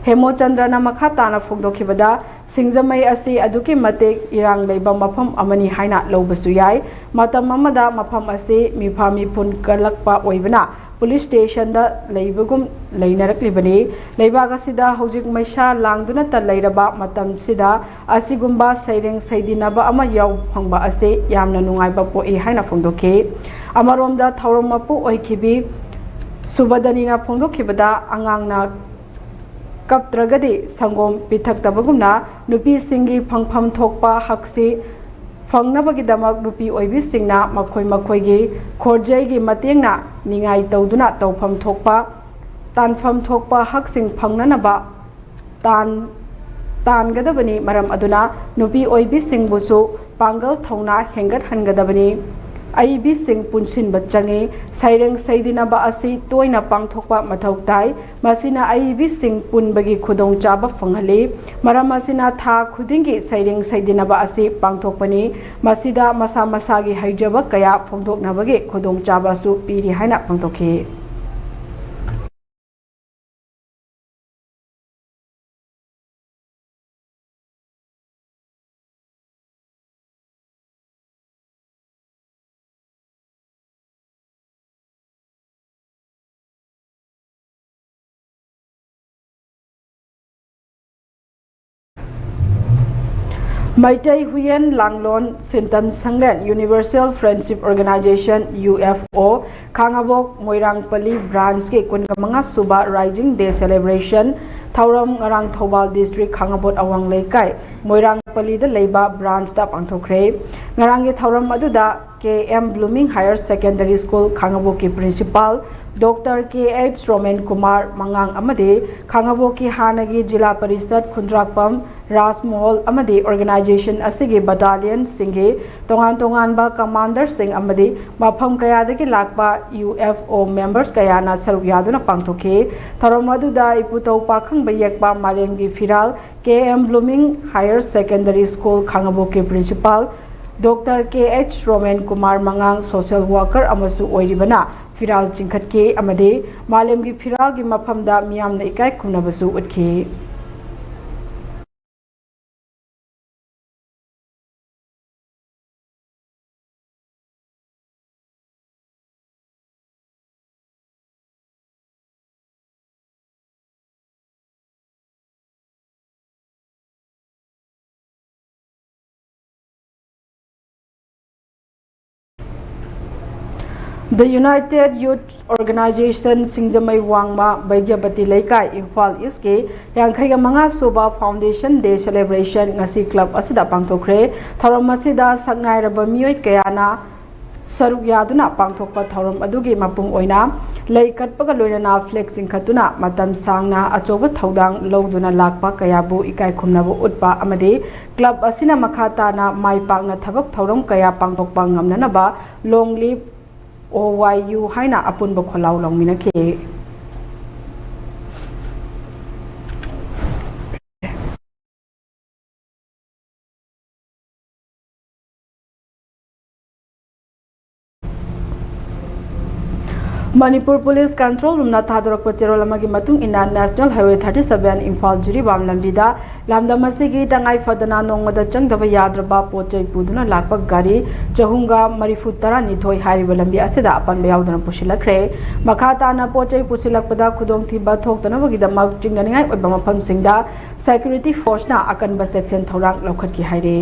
ꯍꯦꯃꯣꯆꯟꯗ꯭ꯔꯅ ꯃꯈꯥ ꯇꯥꯅ ꯐꯣꯡꯗꯣꯛꯈꯤꯕꯗ, ꯁꯤꯡꯖꯃꯩ ꯑꯁꯤ ꯑꯗꯨꯛꯀꯤ ꯃꯇꯤꯛ ꯏꯔꯥꯡ ꯂꯩꯕ ꯃꯐꯝ ꯑꯃꯅꯤ ꯍꯥꯏꯅ ꯂꯧꯕꯁꯨ ꯌꯥꯏ꯫ ꯃꯇꯝ ꯑꯃꯗ ꯃꯐꯝ ꯑꯁꯤ ꯃꯤꯐꯥ ꯃꯤꯄꯨꯟ ꯀꯜꯂꯛꯄ ꯑꯣꯏꯕꯅ police stationꯗ ꯂꯩꯕꯒꯨꯝ ꯂꯩꯅꯔꯛꯂꯤꯕꯅꯤ꯫ ꯂꯩꯕꯥꯛ ꯑꯁꯤꯗ ꯍꯧꯖꯤꯛ ꯃꯩꯁꯥ ꯂꯥꯡꯗꯨꯅꯇ ꯂꯩꯔꯕ ꯃꯇꯝꯁꯤꯗ ꯑꯁꯤꯒꯨꯝꯕ ꯁꯩꯔꯦꯡ ꯁꯩꯗꯤꯅꯕ ꯑꯃ ꯌꯥꯎ ꯐꯪꯕ ꯑꯁꯤ ꯌꯥꯝꯅ ꯅꯨꯡꯉꯥꯏꯕ ꯄꯣꯛꯏ ꯍꯥꯏꯅ ꯐꯣꯡꯗꯣꯛꯈꯤ꯫ ꯑꯃꯔꯣꯝꯗ ꯊꯧꯔꯝ ꯃꯄꯨ ꯑꯣꯏꯈꯤꯕꯤ ꯁꯨꯕꯗꯅꯤꯅ ꯐꯣꯡꯗꯣꯛꯈꯤꯕꯗ, ꯑꯉꯥꯡꯅ ꯀꯞꯇ꯭ꯔꯒꯗꯤ ꯁꯪꯒꯣꯝ ꯄꯤꯊꯛꯇꯕꯒꯨꯝꯅ ꯅꯨꯄꯤꯁꯤꯡꯒꯤ ꯐꯪꯐꯝ ꯊꯣꯛꯄ ꯍꯛꯁꯤ ꯐꯪꯅꯕꯒꯤꯗꯃꯛ ꯅꯨꯄꯤ ꯑꯣꯏꯕꯤꯁꯤꯡꯅ ꯃꯈꯣꯏ ꯃꯈꯣꯏꯒꯤ ꯈꯣꯔꯖꯩꯒꯤ ꯃꯇꯦꯡꯅ ꯅꯤꯡꯉꯥꯏ ꯇꯧꯗꯨꯅ ꯇꯧꯐꯝ ꯊꯣꯛꯄ ꯇꯥꯟꯐꯝ ꯊꯣꯛꯄ ꯍꯛꯁꯤꯡ ꯐꯪꯅꯅꯕ ꯇꯥꯟ-, ꯇꯥꯟꯒꯗꯕꯅꯤ꯫ ꯃꯔꯝ ꯑꯗꯨꯅ ꯅꯨꯄꯤ ꯑꯣꯏꯕꯤꯁꯤꯡꯕꯨꯁꯨ ꯄꯥꯡꯒꯜ ꯊꯧꯅꯥ ꯍꯦꯟꯒꯠꯍꯟꯒꯗꯕꯅꯤ꯫ ꯑꯏꯕꯤꯁꯤꯡ ꯄꯨꯟꯁꯤꯟꯕ ꯆꯪꯏ꯫ ꯁꯩꯔꯦꯡ ꯁꯩꯗꯤꯟꯅꯕ ꯑꯁꯤ ꯇꯣꯏꯅ ꯄꯥꯡꯊꯣꯛꯄ ꯃꯊꯧ ꯇꯥꯏ꯫ ꯃꯁꯤꯅ ꯑꯏꯕꯤꯁꯤꯡ ꯄꯨꯟꯕꯒꯤ ꯈꯨꯗꯣꯡꯆꯥꯕ ꯐꯪꯍꯜꯂꯤ꯫ ꯃꯔꯝ ꯑꯁꯤꯅ ꯊꯥ ꯈꯨꯗꯤꯡꯒꯤ ꯁꯩꯔꯦꯡ ꯁꯩꯗꯤꯟꯅꯕ ꯑꯁꯤ ꯄꯥꯡꯊꯣꯛꯄꯅꯤ꯫ ꯃꯁꯤꯗ ꯃꯁꯥ ꯃꯁꯥꯒꯤ ꯍꯩꯖꯕ ꯀꯌꯥ ꯐꯣꯡꯗꯣꯛꯅꯕꯒꯤ ꯈꯨꯗꯣꯡꯆꯥꯕꯁꯨ ꯄꯤꯔꯤ ꯍꯥꯏꯅ ꯄꯥꯡꯊꯣꯛꯈꯤ꯫ ꯃꯩꯇꯩ ꯍꯨꯏꯌꯦꯟ ꯂꯥꯡꯂꯣꯟ ꯁꯤꯟꯇꯝ ꯁꯪꯂꯦꯟ Universal Friendship Organization, U F O, ꯈꯥꯉꯕꯣꯛ ꯃꯣꯏꯔꯥꯡꯄꯜꯂꯤ branch ꯀꯤ ꯀꯨꯟꯒ ꯃꯉꯥ ꯁꯨꯕ Rising Day Celebration ꯊꯧꯔꯝ ꯉꯔꯥꯡ ꯊꯧꯕꯥꯜ district ꯈꯥꯉꯕꯣꯛ ꯑꯋꯥꯡ ꯂꯩꯀꯥꯏ ꯃꯣꯏꯔꯥꯡꯄꯜꯂꯤꯗ ꯂꯩꯕ branch ꯇ ꯄꯥꯡꯊꯣꯛꯈ꯭ꯔꯦ꯫ ꯉꯔꯥꯡꯒꯤ ꯊꯧꯔꯝ ꯑꯗꯨꯗ K M Blooming Higher Secondary School ꯈꯥꯉꯕꯣꯛꯀꯤ principal Doctor K H Romen Kumar ꯃꯉꯥꯡ ꯑꯃꯗꯤ ꯈꯥꯉꯕꯣꯛꯀꯤ ꯍꯥꯟꯅꯒꯤ ꯖꯤꯂꯥ ꯄꯔꯤꯁꯠ ꯈꯨꯟꯗ꯭ꯔꯥꯛꯄꯝ ꯔꯥꯖꯃꯣꯍꯣꯜ ꯑꯃꯗꯤ organization ꯑꯁꯤꯒꯤ battalion ꯁꯤꯡꯒꯤ ꯇꯣꯉꯥꯟ ꯇꯣꯉꯥꯟꯕ commander ꯁꯤꯡ ꯑꯃꯗꯤ ꯃꯐꯝ ꯀꯌꯥꯗꯒꯤ ꯂꯥꯛꯄ U F O members ꯀꯌꯥꯅ ꯁꯔꯨꯛ ꯌꯥꯗꯨꯅ ꯄꯥꯡꯊꯣꯛꯈꯤ꯫ ꯊꯧꯔꯝ ꯑꯗꯨꯗ ꯏꯄꯨꯊꯧ ꯄꯥꯈꯪꯕ ꯌꯦꯛꯄ ꯃꯥꯂꯦꯝꯒꯤ ꯐꯤꯔꯥꯜ K M Blooming Higher Secondary School ꯈꯥꯉꯕꯣꯛꯀꯤ principal Doctor K H Romen Kumar ꯃꯉꯥꯡ social worker ꯑꯃꯁꯨ ꯑꯣꯏꯔꯤꯕꯅ ꯐꯤꯔꯥꯜ ꯆꯤꯡꯈꯠꯈꯤ ꯑꯃꯗꯤ ꯃꯥꯂꯦꯝꯒꯤ ꯐꯤꯔꯥꯜꯒꯤ ꯃꯐꯝꯗ ꯃꯤꯌꯥꯝꯅ ꯏꯀꯥꯏ ꯈꯨꯝꯅꯕꯁꯨ ꯎꯠꯈꯤ꯫ The United Youth Organization ꯁꯤꯡꯖꯃꯩ ꯋꯥꯡꯃ ꯕꯩꯗ꯭ꯌꯄꯇꯤ ꯂꯩꯀꯥꯏ ꯏꯝꯐꯥꯜ ꯏꯁꯀꯤ ꯌꯥꯡꯈꯩꯒ ꯃꯉꯥ ꯁꯨꯕ Foundation Day Celebration ꯉꯁꯤ club ꯑꯁꯤꯗ ꯄꯥꯡꯊꯣꯛꯈ꯭ꯔꯦ꯫ ꯊꯧꯔꯝ ꯑꯁꯤꯗ ꯁꯛꯅꯥꯏꯔꯕ ꯃꯤꯑꯣꯏ ꯀꯌꯥꯅ ꯁꯔꯨꯛ ꯌꯥꯗꯨꯅ ꯄꯥꯡꯊꯣꯛꯄ ꯊꯧꯔꯝ ꯑꯗꯨꯒꯤ ꯃꯄꯨꯡ ꯑꯣꯏꯅ ꯂꯩ ꯀꯠꯄꯒ ꯂꯣꯏꯅꯅ flag ꯆꯤꯡꯈꯠꯇꯨꯅ ꯃꯇꯝ ꯁꯥꯡꯅ ꯑꯆꯧꯕ ꯊꯧꯗꯥꯡ ꯂꯧꯗꯨꯅ ꯂꯥꯛꯄ ꯀꯌꯥꯕꯨ ꯏꯀꯥꯏ ꯈꯨꯝꯅꯕ ꯎꯠꯄ ꯑꯃꯗꯤ club ꯑꯁꯤꯅ ꯃꯈꯥ ꯇꯥꯅ ꯃꯥꯏ ꯄꯥꯛꯅ ꯊꯕꯛ ꯊꯧꯔꯝ ꯀꯌꯥ ꯄꯥꯡꯊꯣꯛꯄ ꯉꯝꯅꯅꯕ Long Live O Y U ꯍꯥꯏꯅ ꯑꯄꯨꯟꯕ ꯈꯣꯜꯂꯥꯎ ꯂꯥꯎꯃꯤꯟꯅꯈꯤ꯫ ꯃꯅꯤꯄꯨꯔ ꯄꯨꯂꯤꯁ ꯀꯟꯇ꯭ꯔꯣꯜ ꯔꯨꯝꯅ ꯊꯥꯗꯣꯔꯛꯄ ꯆꯦꯔꯣꯜ ꯑꯃꯒꯤ ꯃꯇꯨꯡ ꯏꯟꯅ, National Highway thirty seven Imphal Jiribam ꯂꯝꯕꯤꯗ ꯂꯝꯗꯝ ꯑꯁꯤꯒꯤ ꯇꯉꯥꯏ ꯐꯗꯅ ꯅꯣꯡꯃꯗ ꯆꯪꯗꯕ ꯌꯥꯗ꯭ꯔꯕ ꯄꯣꯠ ꯆꯩ ꯄꯨꯗꯨꯅ ꯂꯥꯛꯄ ꯒꯥꯔꯤ ꯆꯍꯨꯝꯒ ꯃꯔꯤꯐꯨ ꯇꯔꯥꯅꯤꯊꯣꯏ ꯍꯥꯏꯔꯤꯕ ꯂꯝꯕꯤ ꯑꯁꯤꯗ ꯑꯄꯟꯕ ꯌꯥꯎꯗꯅ ꯄꯨꯁꯤꯜꯂꯛꯈ꯭ꯔꯦ꯫ ꯃꯈꯥ ꯇꯥꯅ ꯄꯣꯠ ꯆꯩ ꯄꯨꯁꯤꯜꯂꯛꯄꯗ ꯈꯨꯗꯣꯡꯊꯤꯕ ꯊꯣꯛꯇꯅꯕꯒꯤꯗꯃꯛ ꯆꯤꯡꯅꯅꯤꯡꯉꯥꯏ ꯑꯣꯏꯕ ꯃꯐꯝꯁꯤꯡꯗ security forceꯅ ꯑꯀꯟꯕ ꯆꯦꯛꯁꯤꯟ ꯊꯧꯔꯥꯡ ꯂꯧꯈꯠꯈꯤ ꯍꯥꯏꯔꯤ꯫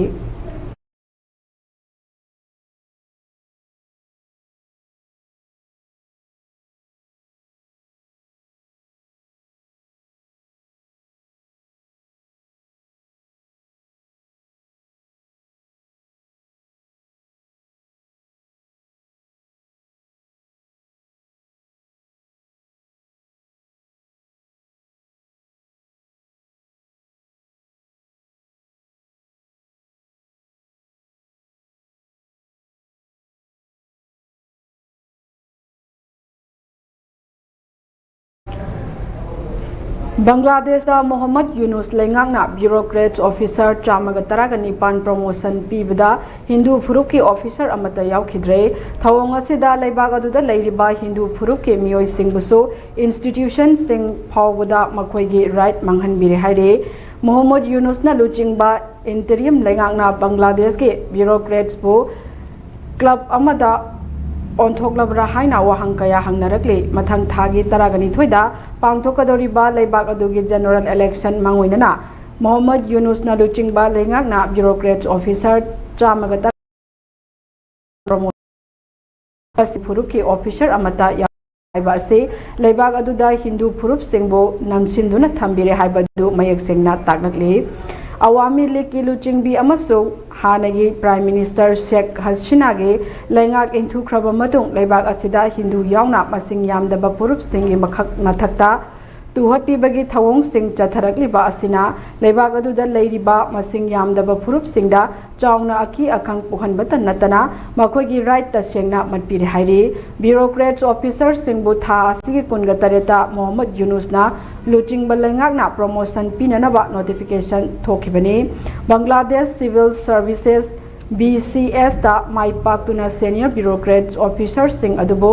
ꯕꯪꯒ꯭ꯂꯥꯗꯦꯁꯇ ꯃꯣꯍꯝꯃꯗ ꯌꯨꯅꯨꯁ ꯂꯩꯉꯥꯛꯅ bureaucrats officer ꯆꯥꯝꯃꯒ ꯇꯔꯥꯒ ꯅꯤꯄꯥꯟ promotion ꯄꯤꯕꯗ ꯍꯤꯟꯗꯨ ꯐꯨꯔꯨꯞꯀꯤ officer ꯑꯃꯠꯇ ꯌꯥꯎꯈꯤꯗ꯭ꯔꯦ꯫ ꯊꯧꯑꯣꯡ ꯑꯁꯤꯗ ꯂꯩꯕꯥꯛ ꯑꯗꯨꯗ ꯂꯩꯔꯤꯕ ꯍꯤꯟꯗꯨ ꯐꯨꯔꯨꯞꯀꯤ ꯃꯤꯑꯣꯏꯁꯤꯡꯕꯨꯁꯨ institutionꯁꯤꯡ ꯐꯥꯎꯕꯗ ꯃꯈꯣꯏꯒꯤ right ꯃꯥꯡꯍꯟꯕꯤꯔꯦ ꯍꯥꯏꯔꯤ꯫ ꯃꯣꯍꯝꯃꯗ ꯌꯨꯅꯨꯁꯅ ꯂꯨꯆꯤꯡꯕ interim ꯂꯩꯉꯥꯛꯅ ꯕꯪꯒ꯭ꯂꯥꯗꯦꯁꯀꯤ bureaucratsꯄꯨ club ꯑꯃꯗ ꯑꯣꯟꯊꯣꯛꯂꯕ꯭ꯔꯥ ꯍꯥꯏꯅ ꯋꯥꯍꯪ ꯀꯌꯥ ꯍꯪꯅꯔꯛꯂꯤ꯫ ꯃꯊꯪ ꯊꯥꯒꯤ ꯇꯔꯥꯒ ꯅꯤꯊꯣꯏꯗ ꯄꯥꯡꯊꯣꯛꯀꯗꯧꯔꯤꯕ ꯂꯩꯕꯥꯛ ꯑꯗꯨꯒꯤ general election ꯃꯥꯡꯑꯣꯏꯅꯅ ꯃꯣꯍꯝꯃꯗ ꯌꯨꯅꯨꯁꯅ ꯂꯨꯆꯤꯡꯕ ꯂꯩꯉꯥꯛꯅ bureaucrats officer ꯆꯥꯝꯃꯒ ꯇꯔꯥ ꯐꯨꯔꯨꯞꯀꯤ officer ꯑꯃꯠꯇ ꯌꯥꯎ ꯍꯥꯏꯕ ꯑꯁꯤ ꯂꯩꯕꯥꯛ ꯑꯗꯨꯗ ꯍꯤꯟꯗꯨ ꯐꯨꯔꯨꯞꯁꯤꯡꯕꯨ ꯅꯝꯁꯤꯟꯗꯨꯅ ꯊꯝꯕꯤꯔꯦ ꯍꯥꯏꯕꯗꯨ ꯃꯌꯦꯛ ꯁꯦꯡꯅ ꯇꯥꯛꯂꯛꯂꯤ꯫ ꯑꯋꯥꯃꯤ ꯂꯤꯒꯀꯤ ꯂꯨꯆꯤꯡꯕꯤ ꯑꯃꯁꯨꯡ ꯍꯥꯟꯅꯒꯤ Prime Minister Sheikh Hasinaꯒꯤ ꯂꯩꯉꯥꯛ ꯏꯟꯊꯨꯈ꯭ꯔꯕ ꯃꯇꯨꯡ ꯂꯩꯕꯥꯛ ꯑꯁꯤꯗ ꯍꯤꯟꯗꯨ ꯌꯥꯎꯅ ꯃꯁꯤꯡ ꯌꯥꯝꯗꯕ ꯐꯨꯔꯨꯞꯁꯤꯡꯒꯤ ꯃꯈꯛ ꯃꯊꯛꯇ ꯇꯨꯍꯠꯄꯤꯕꯒꯤ ꯊꯧꯑꯣꯡꯁꯤꯡ ꯆꯠꯊꯔꯛꯂꯤꯕ ꯑꯁꯤꯅ ꯂꯩꯕꯥꯛ ꯑꯗꯨꯗ ꯂꯩꯔꯤꯕ ꯃꯁꯤꯡ ꯌꯥꯝꯗꯕ ꯐꯨꯔꯨꯞꯁꯤꯡꯗ ꯆꯥꯎꯅ ꯑꯀꯤ ꯑꯈꯪ ꯄꯣꯛꯍꯟꯕꯇ ꯅꯠꯇꯅ ꯃꯈꯣꯏꯒꯤ right ꯇꯁꯦꯡꯅ ꯃꯠꯄꯤꯔꯦ ꯍꯥꯏꯔꯤ꯫ Bureaucrats officerꯁꯤꯡꯕꯨ ꯊꯥ ꯑꯁꯤꯒꯤ ꯀꯨꯟꯒ ꯇꯔꯦꯠꯇ ꯃꯣꯍꯝꯃꯗ ꯌꯨꯅꯨꯁꯅ ꯂꯨꯆꯤꯡꯕ ꯂꯩꯉꯥꯛꯅ promotion ꯄꯤꯅꯅꯕ notification ꯊꯣꯛꯈꯤꯕꯅꯤ꯫ Bangladesh Civil Services, BCSꯇ ꯃꯥꯏ ꯄꯥꯛꯇꯨꯅ senior bureaucrats officerꯁꯤꯡ ꯑꯗꯨꯕꯨ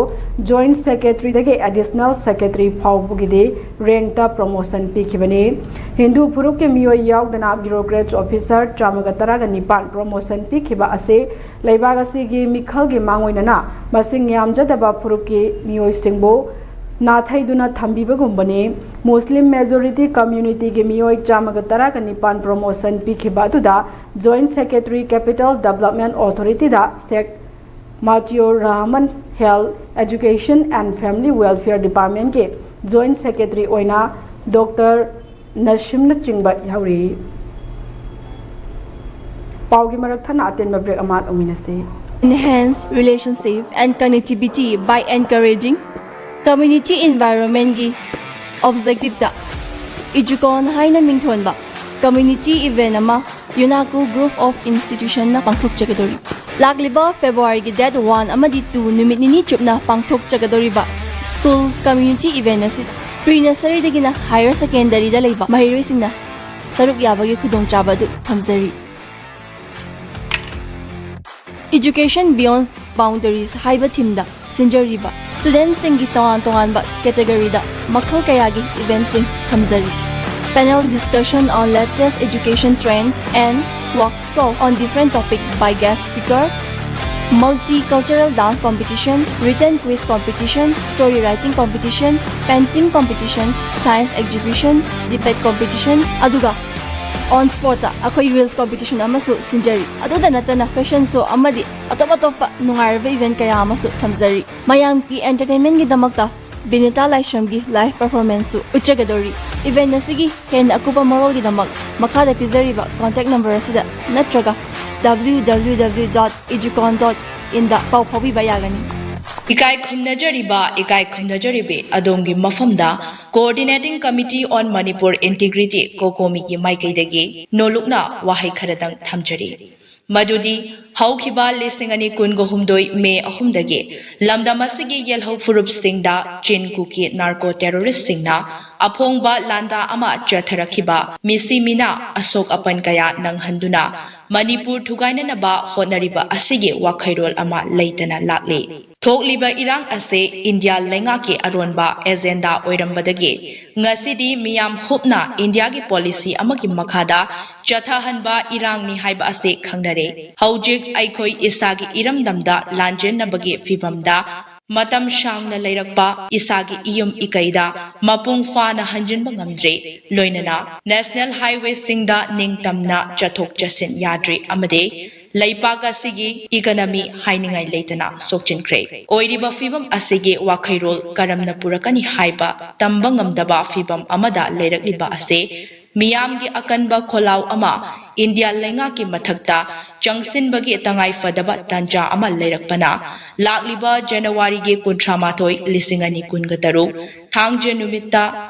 Joint Secretaryꯗꯒꯤ Additional Secretary ꯐꯥꯎꯕꯒꯤꯗꯤ rankꯇ promotion ꯄꯤꯈꯤꯕꯅꯤ꯫ Hindu ꯐꯨꯔꯨꯞꯀꯤ ꯃꯤꯑꯣꯏ ꯌꯥꯎꯗꯅ bureaucrats officer ꯆꯥꯝꯃꯒ ꯇꯔꯥꯒ ꯅꯤꯄꯥꯟ promotion ꯄꯤꯈꯤꯕ ꯑꯁꯤ ꯂꯩꯕꯥꯛ ꯑꯁꯤꯒꯤ ꯃꯤꯈꯜꯒꯤ ꯃꯥꯡꯑꯣꯏꯅꯅ ꯃꯁꯤꯡ ꯌꯥꯝꯖꯗꯕ ꯐꯨꯔꯨꯞꯀꯤ ꯃꯤꯑꯣꯏꯁꯤꯡꯕꯨ ꯅꯥꯊꯩꯗꯨꯅ ꯊꯝꯕꯤꯕꯒꯨꯝꯕꯅꯤ꯫ Muslim majority communityꯒꯤ ꯃꯤꯑꯣꯏ ꯆꯥꯝꯃꯒ ꯇꯔꯥꯒ ꯅꯤꯄꯥꯟ promotion ꯄꯤꯈꯤꯕ ꯑꯗꯨꯗ Joint Secretary Capital Development Authorityꯗ Sheikh Matiur Rahman, Health, Education and Family Welfare Departmentꯀꯤ Joint Secretary ꯑꯣꯏꯅ Doctor ꯅꯁꯤꯝꯅꯆꯤꯡꯕ ꯌꯥꯎꯔꯤ꯫ ꯄꯥꯎꯒꯤ ꯃꯔꯛ ꯊꯠꯅ ꯑꯇꯦꯟꯕ break ꯑꯃ ꯂꯧꯃꯤꯟꯅꯁꯤ꯫ Enhance relationship and connectivity by encouraging community environmentꯀꯤ objectiveꯇ Educon ꯍꯥꯏꯅ ꯃꯤꯡꯊꯣꯟꯕ community event ꯑꯃ UNACO Group of Institutionꯅ ꯄꯥꯡꯊꯣꯛꯆꯒꯗꯧꯔꯤ꯫ ꯂꯥꯛꯂꯤꯕ Februaryꯒꯤ date one ꯑꯃꯗꯤ two ꯅꯨꯃꯤꯠ ꯅꯤꯅꯤ ꯆꯨꯞꯅ ꯄꯥꯡꯊꯣꯛꯆꯒꯗꯧꯔꯤꯕ school community event ꯑꯁꯤꯗ pre nurseryꯗꯒꯤꯅ higher secondaryꯗ ꯂꯩꯕ ꯃꯍꯩꯔꯣꯏꯁꯤꯡꯅ ꯁꯔꯨꯛ ꯌꯥꯕꯒꯤ ꯈꯨꯗꯣꯡꯆꯥꯕ ꯑꯗꯨ ꯊꯝꯖꯔꯤ꯫ Education Beyond Boundaries ꯍꯥꯏꯕ themeꯗ ꯁꯤꯟꯖꯔꯤꯕ studentꯁꯤꯡꯒꯤ ꯇꯣꯉꯥꯟ ꯇꯣꯉꯥꯟꯕ categoryꯗ ꯃꯈꯜ ꯀꯌꯥꯒꯤ eventꯁꯤꯡ ꯊꯝꯖꯔꯤ꯫ Panel discussion on latest education trends and workshop on different topic by guest speaker, multicultural dance competition, written quiz competition, story writing competition, painting competition, science exhibition, debate competition, ꯑꯗꯨꯒ on spotꯇ ꯑꯩꯈꯣꯏ reels competition ꯑꯃꯁꯨ ꯁꯤꯟꯖꯔꯤ꯫ ꯑꯗꯨꯗ ꯅꯠꯇꯅ fashion show ꯑꯃꯗꯤ ꯑꯇꯣꯞ ꯑꯇꯣꯞꯄ ꯅꯨꯡꯉꯥꯏꯔꯕ event ꯀꯌꯥ ꯑꯃꯁꯨ ꯊꯝꯖꯔꯤ꯫ ꯃꯌꯥꯝꯒꯤ entertainmentꯒꯤꯗꯃꯛꯇ ꯕꯤꯅꯤꯇꯥ ꯂꯥꯏꯁ꯭ꯔꯝꯒꯤ live performanceꯁꯨ ꯎꯠꯆꯒꯗꯧꯔꯤ꯫ Event ꯑꯁꯤꯒꯤ ꯍꯦꯟꯅ ꯑꯀꯨꯞꯄ ꯃꯔꯣꯜꯒꯤꯗꯃꯛ ꯃꯈꯥꯗ ꯄꯤꯖꯔꯤꯕ contact number ꯑꯁꯤꯗ ꯅꯠꯇ꯭ꯔꯒ W W W dot educon dot in ꯗ ꯄꯥꯎ ꯐꯥꯎꯕꯤꯕ ꯌꯥꯒꯅꯤ꯫ ꯏꯀꯥꯏ ꯈꯨꯝꯅꯖꯔꯤꯕ, ꯏꯀꯥꯏ ꯈꯨꯝꯅꯖꯔꯤꯕꯤ ꯑꯗꯣꯝꯒꯤ ꯃꯐꯝꯗ Coordinating Committee on Manipur Integrity, ꯀꯣꯀꯣꯃꯤꯒꯤ ꯃꯥꯏꯀꯩꯗꯒꯤ ꯅꯣꯂꯨꯛꯅ ꯋꯥꯍꯩ ꯈꯔꯗꯪ ꯊꯝꯖꯔꯤ꯫ ꯃꯗꯨꯗꯤ ꯍꯧꯈꯤꯕ ꯂꯤꯁꯤꯡ ꯑꯅꯤ ꯀꯨꯟꯒ ꯍꯨꯝꯗꯣꯏ ꯃꯦ ꯑꯍꯨꯝꯗꯒꯤ ꯂꯝꯗꯝ ꯑꯁꯤꯒꯤ ꯌꯦꯜꯍꯧ ꯐꯨꯔꯨꯞꯁꯤꯡꯗ ꯆꯤꯟ ꯀꯨꯀꯤ narco terrorist ꯁꯤꯡꯅ ꯑꯐꯣꯡꯕ ꯂꯥꯟꯗꯥ ꯑꯃ ꯆꯠꯊꯔꯛꯈꯤꯕ ꯃꯤꯁꯤ ꯃꯤꯅꯥ ꯑꯁꯣꯛ ꯑꯄꯟ ꯀꯌꯥ ꯅꯪꯍꯟꯗꯨꯅ ꯃꯅꯤꯄꯨꯔ ꯊꯨꯒꯥꯏꯅꯅꯕ ꯍꯣꯠꯅꯔꯤꯕ ꯑꯁꯤꯒꯤ ꯋꯥꯈꯩꯔꯣꯜ ꯑꯃ ꯂꯩꯇꯅ ꯂꯥꯛꯂꯤ꯫ ꯊꯣꯛꯂꯤꯕ ꯏꯔꯥꯡ ꯑꯁꯤ ꯏꯟꯗꯤꯌꯥ ꯂꯩꯉꯥꯛꯀꯤ ꯑꯔꯣꯟꯕ agenda ꯑꯣꯏꯔꯝꯕꯗꯒꯤ ꯉꯁꯤꯗꯤ ꯃꯤꯌꯥꯝ ꯍꯨꯞꯅ ꯏꯟꯗꯤꯌꯥꯒꯤ policy ꯑꯃꯒꯤ ꯃꯈꯥꯗ ꯆꯠꯊꯍꯟꯕ ꯏꯔꯥꯡꯅꯤ ꯍꯥꯏꯕ ꯑꯁꯤ ꯈꯪꯅꯔꯦ꯫ ꯍꯧꯖꯤꯛ ꯑꯩꯈꯣꯏ ꯏꯁꯥꯒꯤ ꯏꯔꯝꯗꯝꯗ ꯂꯥꯟꯖꯦꯟꯅꯕꯒꯤ ꯐꯤꯕꯝꯗ ꯃꯇꯝ ꯁꯥꯡꯅ ꯂꯩꯔꯛꯄ ꯏꯁꯥꯒꯤ ꯏꯌꯨꯝ ꯏꯀꯩꯗ ꯃꯄꯨꯡ ꯐꯥꯅ ꯍꯟꯖꯤꯟꯕ ꯉꯝꯗ꯭ꯔꯦ꯫ ꯂꯣꯏꯅꯅ national highway ꯁꯤꯡꯗ ꯅꯤꯡꯇꯝꯅ ꯆꯠꯊꯣꯛ ꯆꯠꯁꯤꯟ ꯌꯥꯗ꯭ꯔꯦ ꯑꯃꯗꯤ ꯂꯩꯄꯥꯛ ꯑꯁꯤꯒꯤ economy ꯍꯥꯏꯅꯤꯡꯉꯥꯏ ꯂꯩꯇꯅ ꯁꯣꯛꯆꯤꯟꯈ꯭ꯔꯦ꯫ ꯑꯣꯏꯔꯤꯕ ꯐꯤꯕꯝ ꯑꯁꯤꯒꯤ ꯋꯥꯈꯩꯔꯣꯜ ꯀꯔꯝꯅ ꯄꯨꯔꯛꯀꯅꯤ ꯍꯥꯏꯕ ꯇꯝꯕ ꯉꯝꯗꯕ ꯐꯤꯕꯝ ꯑꯃꯗ ꯂꯩꯔꯛꯂꯤꯕ ꯑꯁꯤ ꯃꯤꯌꯥꯝꯒꯤ ꯑꯀꯟꯕ ꯈꯣꯜꯂꯥꯎ ꯑꯃ ꯏꯟꯗꯤꯌꯥ ꯂꯩꯉꯥꯛꯀꯤ ꯃꯊꯛꯇ ꯆꯪꯁꯤꯟꯕꯒꯤ ꯇꯉꯥꯏ ꯐꯗꯕ ꯇꯥꯟꯖꯥ ꯑꯃ ꯂꯩꯔꯛꯄꯅ ꯂꯥꯛꯂꯤꯕ ꯖꯅꯋꯥꯔꯤꯒꯤ ꯀꯨꯟꯊ꯭ꯔꯥ ꯃꯥꯊꯣꯏ, ꯂꯤꯁꯤꯡ ꯑꯅꯤ ꯀꯨꯟꯒ ꯇꯔꯨꯛ, ꯊꯥꯡꯖ ꯅꯨꯃꯤꯠꯇ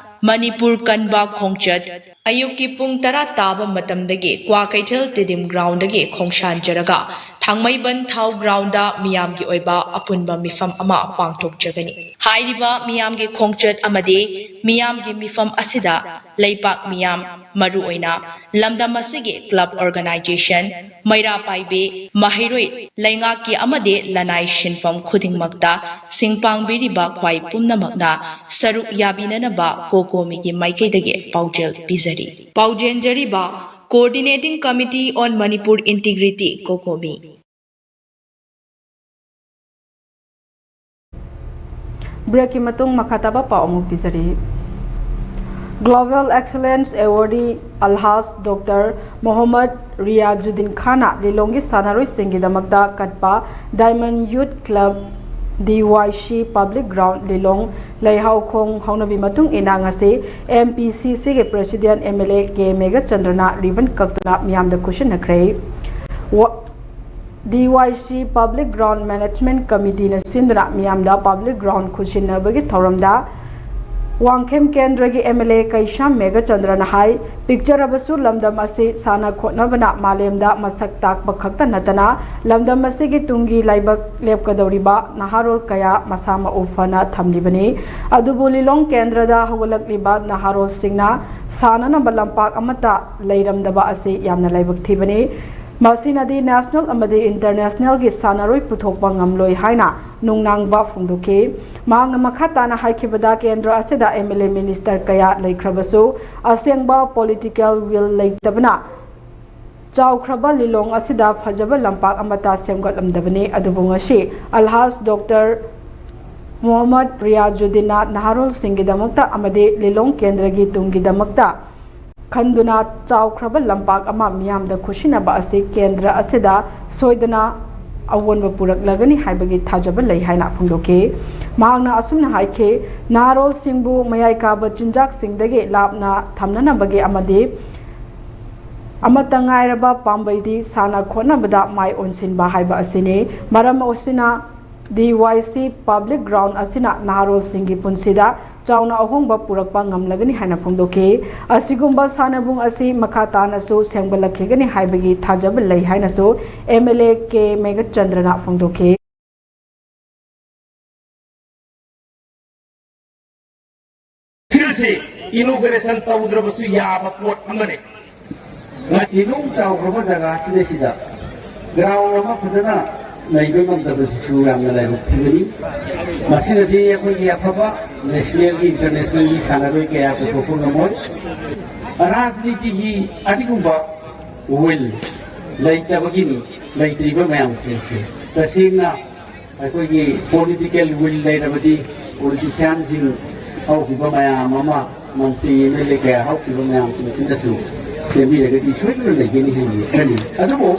ꯃꯅꯤꯄꯨꯔ ꯀꯟꯕ ꯈꯣꯡꯆꯠ ꯑꯌꯨꯛꯀꯤ ꯄꯨꯡ ꯇꯔꯥ ꯇꯥꯕ ꯃꯇꯝꯗꯒꯤ ꯀ꯭ꯋꯥꯀꯩꯊꯦꯜ ꯇꯤꯗꯤꯝ ground ꯗꯒꯤ ꯈꯣꯡꯁꯥꯟꯖꯔꯒ ꯊꯥꯡꯃꯩꯕꯟ ꯊꯥꯎ ground ꯗ ꯃꯤꯌꯥꯝꯒꯤ ꯑꯣꯏꯕ ꯑꯄꯨꯟꯕ ꯃꯤꯐꯝ ꯑꯃ ꯄꯥꯡꯊꯣꯛꯆꯒꯅꯤ꯫ ꯍꯥꯏꯔꯤꯕ ꯃꯤꯌꯥꯝꯒꯤ ꯈꯣꯡꯆꯠ ꯑꯃꯗꯤ ꯃꯤꯌꯥꯝꯒꯤ ꯃꯤꯐꯝ ꯑꯁꯤꯗ ꯂꯩꯄꯥꯛ ꯃꯤꯌꯥꯝ, ꯃꯔꯨꯑꯣꯏꯅ ꯂꯝꯗꯝ ꯑꯁꯤꯒꯤ club organisation, ꯃꯩꯔꯥ ꯄꯥꯏꯕꯤ, ꯃꯍꯩꯔꯣꯏ, ꯂꯩꯉꯥꯛꯀꯤ ꯑꯃꯗꯤ ꯂꯅꯥꯏ ꯁꯤꯟꯐꯝ ꯈꯨꯗꯤꯡꯃꯛꯇ ꯁꯤꯡ ꯄꯥꯡꯕꯤꯔꯤꯕ ꯈ꯭ꯋꯥꯏ ꯄꯨꯝꯅꯃꯛꯅ ꯁꯔꯨꯛ ꯌꯥꯕꯤꯅꯅꯕ ꯀꯣꯀꯣꯃꯤꯒꯤ ꯃꯥꯏꯀꯩꯗꯒꯤ ꯄꯥꯎꯖꯦꯜ ꯄꯤꯖꯔꯤ꯫ ꯄꯥꯎꯖꯦꯟꯖꯔꯤꯕ Coordinating Committee on Manipur Integrity, ꯀꯣꯀꯣꯃꯤ꯫ Break ꯀꯤ ꯃꯇꯨꯡ ꯃꯈꯥ ꯇꯥꯕ ꯄꯥꯎ ꯑꯃꯨꯛ ꯄꯤꯖꯔꯤ꯫ Global Excellence Awardee Alhaj Doctor Mohammad Riazuddin Khan ꯅ ꯂꯤꯂꯣꯡꯒꯤ ꯁꯥꯟꯅꯔꯣꯏꯁꯤꯡꯒꯤꯗꯃꯛꯇ ꯀꯠꯄ Diamond Youth Club ꯗꯤ ꯋꯥꯏ ꯁꯤ ꯄꯕ꯭ꯂꯤꯛ ꯒ꯭ꯔꯥꯎꯟ ꯂꯤꯂꯣꯡ ꯂꯩꯍꯥꯎꯈꯣꯡ ꯍꯧꯅꯕꯤ ꯃꯇꯨꯡ ꯏꯟꯅ ꯉꯁꯤ ꯑꯦꯝ ꯄꯤ ꯁꯤ ꯁꯤꯒꯤ president M L A K ꯃꯦꯘꯆꯟꯗ꯭ꯔꯅ ꯔꯤꯕꯟ ꯀꯛꯇꯨꯅ ꯃꯤꯌꯥꯝꯗ ꯈꯨꯠꯁꯤꯟꯅꯈ꯭ꯔꯦ꯫ ꯋꯥ-, ꯗꯤ ꯋꯥꯏ ꯁꯤ ꯄꯕ꯭ꯂꯤꯛ ꯒ꯭ꯔꯥꯎꯟ ꯃꯦꯅꯦꯖꯃꯦꯟꯠ ꯀꯃꯤꯇꯤꯅ ꯁꯤꯟꯗꯨꯅ ꯃꯤꯌꯥꯝꯗ ꯄꯕ꯭ꯂꯤꯛ ꯒ꯭ꯔꯥꯎꯟ ꯈꯨꯠꯁꯤꯟꯅꯕꯒꯤ ꯊꯧꯔꯝꯗ ꯋꯥꯡꯈꯦꯝ ꯀꯦꯟꯗ꯭ꯔꯒꯤ ꯑꯦꯝ ꯑꯦꯜ ꯑꯦ ꯀꯩꯁꯥꯝ ꯃꯦꯘꯆꯟꯗ꯭ꯔꯅ ꯍꯥꯏ, ꯄꯤꯛꯆꯔꯕꯁꯨ ꯂꯝꯗꯝ ꯑꯁꯤ ꯁꯥꯟꯅ ꯈꯣꯠꯅꯕꯅ ꯃꯥꯂꯦꯝꯗ ꯃꯁꯛ ꯇꯥꯛꯄ ꯈꯛꯇ ꯅꯠꯇꯅ ꯂꯝꯗꯝ ꯑꯁꯤꯒꯤ ꯇꯨꯡꯒꯤ ꯂꯥꯏꯕꯛ ꯂꯦꯞꯀꯗꯧꯔꯤꯕ ꯅꯍꯥꯔꯣꯜ ꯀꯌꯥ ꯃꯁꯥ ꯃꯎ ꯐꯅ ꯊꯝꯂꯤꯕꯅꯤ꯫ ꯑꯗꯨꯕꯨ ꯂꯤꯂꯣꯡ ꯀꯦꯟꯗ꯭ꯔꯗ ꯍꯧꯒꯠꯂꯛꯂꯤꯕ ꯅꯍꯥꯔꯣꯜꯁꯤꯡꯅ ꯁꯥꯟꯅꯅꯕ ꯂꯝꯄꯥꯛ ꯑꯃꯠꯇ ꯂꯩꯔꯝꯗꯕ ꯑꯁꯤ ꯌꯥꯝꯅ ꯂꯥꯏꯕꯛ ꯊꯤꯕꯅꯤ꯫ ꯃꯁꯤꯅꯗꯤ ꯅꯦꯁꯅꯦꯜ ꯑꯃꯗꯤ ꯏꯟꯇꯔꯅꯦꯁꯅꯦꯜꯒꯤ ꯁꯥꯟꯅꯔꯣꯏ ꯄꯨꯊꯣꯛꯄ ꯉꯝꯂꯣꯏ ꯍꯥꯏꯅ ꯅꯨꯡꯅꯥꯡꯕ ꯐꯣꯡꯗꯣꯛꯈꯤ꯫ ꯃꯍꯥꯛꯅ ꯃꯈꯥ ꯇꯥꯅ ꯍꯥꯏꯈꯤꯕꯗ, ꯀꯦꯟꯗ꯭ꯔ ꯑꯁꯤꯗ ꯑꯦꯝ ꯑꯦꯜ ꯑꯦ, ꯃꯤꯅꯤꯁꯇꯔ ꯀꯌꯥ ꯂꯩꯈ꯭ꯔꯕꯁꯨ ꯑꯁꯦꯡꯕ ꯄꯣꯂꯤꯇꯤꯀꯦꯜ ꯋꯤꯜ ꯂꯩꯇꯕꯅ ꯆꯥꯎꯈ꯭ꯔꯕ ꯂꯤꯂꯣꯡ ꯑꯁꯤꯗ ꯐꯖꯕ ꯂꯝꯄꯥꯛ ꯑꯃꯠꯇ ꯁꯦꯝꯒꯠꯂꯝꯗꯕꯅꯤ꯫ ꯑꯗꯨꯕꯨ ꯉꯁꯤ ꯑꯜꯍꯥꯖ ꯗꯣꯛꯇꯔ ꯃꯣꯍꯝꯃꯗ ꯔꯤꯌꯥꯖꯨꯗꯤꯟꯅ ꯅꯍꯥꯔꯣꯜꯁꯤꯡꯒꯤꯗꯃꯛꯇ ꯑꯃꯗꯤ ꯂꯤꯂꯣꯡ ꯀꯦꯟꯗ꯭ꯔꯒꯤ ꯇꯨꯡꯒꯤꯗꯃꯛꯇ ꯈꯟꯗꯨꯅ ꯆꯥꯎꯈ꯭ꯔꯕ ꯂꯝꯄꯥꯛ ꯑꯃ ꯃꯤꯌꯥꯝꯗ ꯈꯨꯠꯁꯤꯟꯅꯕ ꯑꯁꯤ ꯀꯦꯟꯗ꯭ꯔ ꯑꯁꯤꯗ ꯁꯣꯏꯗꯅ ꯑꯑꯣꯟꯕ ꯄꯨꯔꯛꯂꯒꯅꯤ ꯍꯥꯏꯕꯒꯤ ꯊꯥꯖꯕ ꯂꯩ ꯍꯥꯏꯅ ꯐꯣꯡꯗꯣꯛꯈꯤ꯫ ꯃꯍꯥꯛꯅ ꯑꯁꯨꯝꯅ ꯍꯥꯏꯈꯤ, ꯅꯍꯥꯔꯣꯜꯁꯤꯡꯕꯨ ꯃꯌꯥꯏ ꯀꯥꯕ ꯆꯤꯟꯖꯥꯛꯁꯤꯡꯗꯒꯤ ꯂꯥꯞꯅ ꯊꯝꯅꯅꯕꯒꯤ ꯑꯃꯗꯤ ꯑꯃꯠꯇ ꯉꯥꯏꯔꯕ ꯄꯥꯝꯕꯩꯗꯤ ꯁꯥꯟꯅ ꯈꯣꯠꯅꯕꯗ ꯃꯥꯏ ꯑꯣꯟꯁꯤꯟꯕ ꯍꯥꯏꯕ ꯑꯁꯤꯅꯤ꯫ ꯃꯔꯝ ꯑꯁꯤꯅ ꯗꯤ ꯋꯥꯏ ꯁꯤ ꯄꯕ꯭ꯂꯤꯛ ꯒ꯭ꯔꯥꯎꯟ ꯑꯁꯤꯅ ꯅꯍꯥꯔꯣꯜꯁꯤꯡꯒꯤ ꯄꯨꯟꯁꯤꯗ ꯆꯥꯎꯅ ꯑꯍꯣꯡꯕ ꯄꯨꯔꯛꯄ ꯉꯝꯂꯒꯅꯤ ꯍꯥꯏꯅ ꯐꯣꯡꯗꯣꯛꯈꯤ꯫ ꯑꯁꯤꯒꯨꯝꯕ ꯁꯥꯟꯅꯕꯨꯡ ꯑꯁꯤ ꯃꯈꯥ ꯇꯥꯅꯁꯨ ꯁꯦꯝꯒꯠꯂꯛꯈꯤꯒꯅꯤ ꯍꯥꯏꯕꯒꯤ ꯊꯥꯖꯕ ꯂꯩ ꯍꯥꯏꯅꯁꯨ ꯑꯦꯝ ꯑꯦꯜ ꯑꯦ ꯀꯦ ꯃꯦꯘꯆꯟꯗ꯭ꯔꯅ ꯐꯣꯡꯗꯣꯛꯈꯤ꯫ ꯁꯤꯜꯁꯤ ꯏꯅꯣꯒ꯭ꯔꯦꯁꯟ ꯇꯧꯗ꯭ꯔꯕꯁꯨ ꯌꯥꯕ ꯄꯣꯠ ꯑꯃꯅꯤ꯫ ꯏꯅꯧ ꯆꯥꯎꯈ꯭ꯔꯕ ꯖꯒꯥ ꯑꯁꯤꯗꯩꯁꯤꯗ ꯒ꯭ꯔꯥꯎꯟ ꯑꯃ ꯐꯖꯅ ꯂꯩꯕ ꯉꯝꯗꯕꯁꯤꯁꯨ ꯌꯥꯝꯅ ꯂꯥꯏꯕꯛ ꯊꯤꯕꯅꯤ꯫ ꯃꯁꯤꯅꯗꯤ ꯑꯩꯈꯣꯏꯒꯤ ꯑꯐꯕ ꯅꯦꯁꯅꯦꯜꯒꯤ, ꯏꯟꯇꯔꯅꯦꯁꯅꯦꯜꯒꯤ ꯁꯥꯟꯅꯔꯣꯏ ꯀꯌꯥ ꯄꯨꯊꯣꯛꯄ ꯉꯝꯃꯣꯏ꯫ ꯔꯥꯖꯅꯤꯇꯤꯒꯤ ꯑꯗꯨꯒꯨꯝꯕ ꯋꯤꯜ ꯂꯩꯇꯕꯒꯤꯅꯤ, ꯂꯩꯇ꯭ꯔꯤꯕ ꯃꯌꯥꯝꯁꯤꯡꯁꯦ꯫ ꯇꯁꯦꯡꯅ ꯑꯩꯈꯣꯏꯒꯤ ꯄꯣꯂꯤꯇꯤꯀꯦꯜ ꯋꯤꯜ ꯂꯩꯔꯕꯗꯤ ꯄꯣꯂꯤꯇꯤꯁꯤꯌꯥꯟꯁꯤꯡ ꯍꯧꯈꯤꯕ ꯃꯌꯥꯝ ꯑꯃ, ꯃꯟꯇ꯭ꯔꯤ, ꯑꯦꯝ ꯑꯦꯜ ꯑꯦ ꯀꯌꯥ ꯍꯧꯈꯤꯕ ꯃꯌꯥꯝꯁꯤꯡꯁꯤꯅꯁꯨ ꯁꯦꯝꯕꯤꯔꯒꯗꯤ ꯁꯣꯏꯗꯅ ꯂꯩꯒꯅꯤ ꯍꯥꯏꯅ ꯈꯜꯂꯤ꯫ ꯑꯗꯨꯕꯨ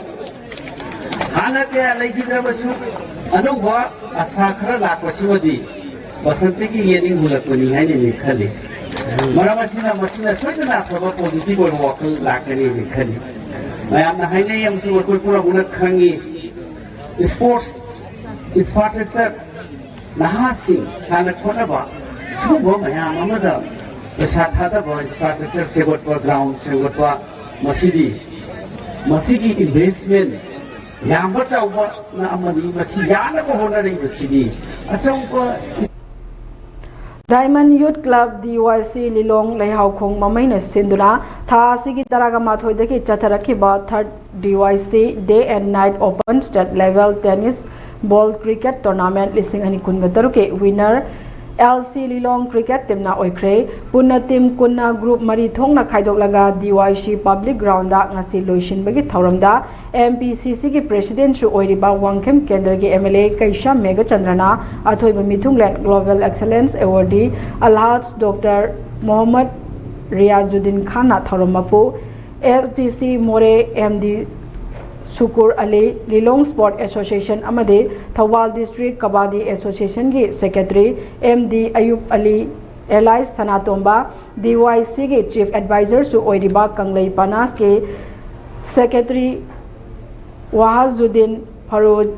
ꯍꯥꯟꯅ ꯀꯌꯥ ꯂꯩꯈꯤꯗ꯭ꯔꯕꯁꯨ ꯑꯅꯧꯕ ꯑꯁꯥ ꯈꯔ ꯂꯥꯛꯄꯁꯤꯃꯗꯤ ꯕꯁꯟꯇꯒꯤ ꯌꯦꯅꯤꯡ ꯍꯨꯜꯂꯛꯄꯅꯤ ꯍꯥꯏꯅ ꯑꯩꯅ ꯈꯜꯂꯤ꯫ ꯃꯔꯝ ꯑꯁꯤꯅ, ꯃꯁꯤꯅ ꯁꯣꯏꯗꯅ ꯑꯐꯕ positive ꯑꯣꯏꯕ ꯋꯥꯈꯜ ꯂꯥꯛꯀꯅꯤ ꯍꯥꯏꯅ ꯈꯜꯂꯤ꯫ ꯃꯌꯥꯝꯅ ꯍꯥꯏꯅꯩ ꯑꯃꯁꯨꯡ ꯑꯩꯈꯣꯏ ꯄꯨꯝꯅꯃꯛꯅ ꯈꯪꯉꯤ, sports infrastructure, ꯅꯍꯥꯁꯤꯡ ꯁꯥꯟꯅ ꯈꯣꯠꯅꯕ, ꯁꯤꯒꯨꯝꯕ ꯃꯌꯥꯝ ꯑꯃꯗ ꯄꯩꯁꯥ ꯊꯥꯗꯕ, infrastructure ꯁꯦꯝꯒꯠꯄ, ground ꯁꯦꯝꯒꯠꯄ, ꯃꯁꯤꯗꯤ, ꯃꯁꯤꯒꯤ investment ꯌꯥꯝꯕ ꯆꯥꯎꯕꯅ ꯑꯃꯅꯤ꯫ ꯃꯁꯤ ꯌꯥꯅꯕ ꯍꯣꯠꯅꯔꯤꯕꯁꯤꯗꯤ ꯑꯆꯧꯕ Diamond Youth Club, D Y C, ꯂꯤꯂꯣꯡ ꯂꯩꯍꯥꯎꯈꯣꯡ ꯃꯃꯩꯅ ꯁꯤꯟꯗꯨꯅ ꯊꯥ ꯑꯁꯤꯒꯤ ꯇꯔꯥꯒ ꯃꯥꯊꯣꯏꯗꯒꯤ ꯆꯠꯊꯔꯛꯈꯤꯕ third D Y C Day and Night Open State Level Tennis Ball Cricket Tournament ꯂꯤꯁꯤꯡ ꯑꯅꯤ ꯀꯨꯟꯒ ꯇꯔꯨꯛꯀꯤ winner L C ꯂꯤꯂꯣꯡ cricket teamꯅ ꯑꯣꯏꯈ꯭ꯔꯦ꯫ ꯄꯨꯟꯅ team ꯀꯨꯟꯅ group ꯃꯔꯤ ꯊꯣꯛꯅ ꯈꯥꯏꯗꯣꯛꯂꯒ D Y C Public Groundꯗ ꯉꯁꯤ ꯂꯣꯏꯁꯤꯟꯕꯒꯤ ꯊꯧꯔꯝꯗ M P C Cꯒꯤ presidentꯁꯨ ꯑꯣꯏꯔꯤꯕ ꯋꯥꯡꯈꯦꯝ ꯀꯦꯟꯗ꯭ꯔꯒꯤ M L A ꯀꯩꯁꯥꯝ ꯃꯦꯘꯆꯟꯗ꯭ꯔꯅ ꯑꯊꯣꯏꯕ ꯃꯤꯊꯨꯡꯂꯦꯟ Global Excellence Awardee Alhaj Doctor Mohammad Riazuddin Khanꯅ ꯊꯧꯔꯝ ꯃꯄꯨ, S D C ꯃꯣꯔꯦ M D ꯁꯨꯀꯨꯔ ꯑꯂꯤ, ꯂꯤꯂꯣꯡ Sport Association ꯑꯃꯗꯤ Thoubal District Kabaddi Associationꯒꯤ secretary M D ꯑꯌꯨꯕ ꯑꯂꯤ, alias ꯁꯅꯥꯇꯣꯝꯕ, D Y Cꯒꯤ chief advisorꯁꯨ ꯑꯣꯏꯔꯤꯕ ꯀꯪꯂꯩ ꯄꯅꯥꯁꯀꯤ secretary ꯋꯥꯍꯖꯨꯗꯤꯟ ꯐꯔꯨꯗ,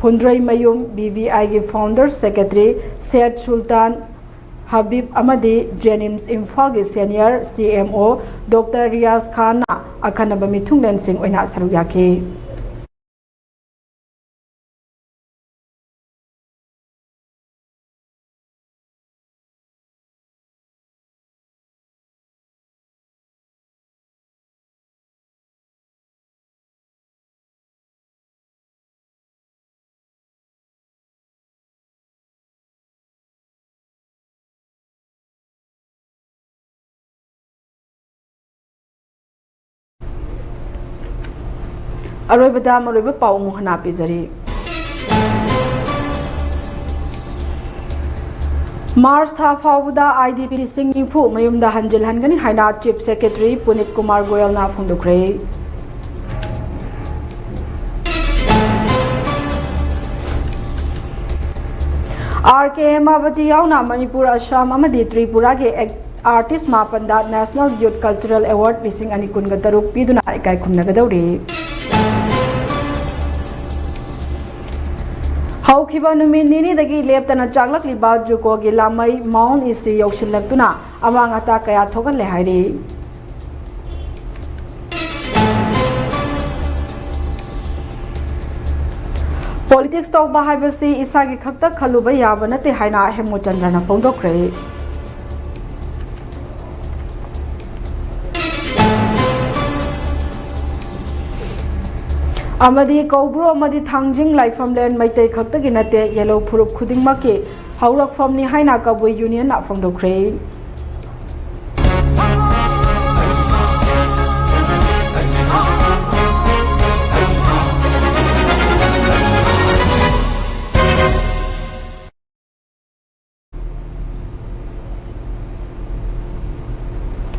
ꯐꯨꯟꯗ꯭ꯔꯩꯃꯌꯨꯝ B V Iꯒꯤ founder secretary ꯁꯦꯠ ꯁꯨꯜꯇꯥꯟ ꯍꯕꯤꯕ ꯑꯃꯗꯤ JNIMS ꯏꯝꯐꯥꯜꯒꯤ senior C M O Doctor Riyaz ꯈꯥꯟꯅ ꯑꯈꯟꯅꯕ ꯃꯤꯊꯨꯡꯂꯦꯟꯁꯤꯡ ꯑꯣꯏꯅ ꯁꯔꯨꯛ ꯌꯥꯈꯤ꯫ ꯑꯔꯣꯏꯕꯗ ꯃꯔꯨꯑꯣꯏꯕ ꯄꯥꯎ ꯑꯃꯨꯛ ꯍꯟꯅ ꯄꯤꯖꯔꯤ꯫ ꯃꯥꯔꯆ ꯊꯥ ꯐꯥꯎꯕꯗ I D P ꯂꯤꯁꯤꯡ ꯅꯤꯐꯨ ꯃꯌꯨꯝꯗ ꯍꯟꯖꯤꯜꯍꯟꯒꯅꯤ ꯍꯥꯏꯅ Chief Secretary ꯄꯨꯅꯤꯠ ꯀꯨꯃꯥꯔ ꯒꯣꯌꯜꯅ ꯐꯣꯡꯗꯣꯛꯈ꯭ꯔꯦ꯫ ꯑꯥꯔ ꯀꯦ ꯃꯥꯕꯇꯤ ꯌꯥꯎꯅ ꯃꯅꯤꯄꯨꯔ, ꯑꯁꯥꯝ ꯑꯃꯗꯤ ꯇ꯭ꯔꯤꯄꯨꯔꯥꯒꯤ ꯑꯦꯛ-, ꯑꯥꯔꯇꯤꯁ ꯃꯥꯄꯟꯗ National Youth Cultural Award ꯂꯤꯁꯤꯡ ꯑꯅꯤ ꯀꯨꯟꯒ ꯇꯔꯨꯛ ꯄꯤꯗꯨꯅ ꯏꯀꯥꯏ ꯈꯨꯝꯅꯒꯗꯧꯔꯤ꯫ ꯍꯧꯈꯤꯕ ꯅꯨꯃꯤꯠ ꯅꯤꯅꯤꯗꯒꯤ ꯂꯦꯞꯇꯅ ꯆꯥꯛꯂꯛꯂꯤꯕ ꯖꯨꯀꯣꯒꯤ ꯂꯥꯃꯩ ꯃꯥꯎꯟ ꯏꯁꯤ ꯌꯧꯁꯤꯜꯂꯛꯇꯨꯅ ꯑꯃꯥꯡ ꯑꯇꯥ ꯀꯌꯥ ꯊꯣꯛꯍꯜꯂꯦ ꯍꯥꯏꯔꯤ꯫ ꯄꯣꯂꯤꯇꯤꯛꯁ ꯇꯧꯕ ꯍꯥꯏꯕꯁꯤ ꯏꯁꯥꯒꯤ ꯈꯛꯇ ꯈꯜꯂꯨꯕ ꯌꯥꯕ ꯅꯠꯇꯦ ꯍꯥꯏꯅ ꯍꯦꯃꯨꯆꯟꯗ꯭ꯔꯅ ꯐꯣꯡꯗꯣꯛꯈ꯭ꯔꯦ꯫ ꯑꯃꯗꯤ ꯀꯧꯕ꯭ꯔꯨ ꯑꯃꯗꯤ ꯊꯥꯡꯖꯤꯡ ꯂꯥꯏꯐꯝꯂꯦꯟ ꯃꯩꯇꯩ ꯈꯛꯇꯒꯤ ꯅꯠꯇꯦ, ꯌꯦꯜꯍꯧ ꯐꯨꯔꯨꯞ ꯈꯨꯗꯤꯡꯃꯛꯀꯤ ꯍꯧꯔꯛꯐꯝꯅꯤ ꯍꯥꯏꯅ ꯀꯕꯨꯏ ꯌꯨꯅꯤꯌꯟꯅ ꯐꯣꯡꯗꯣꯛꯈ꯭ꯔꯦ꯫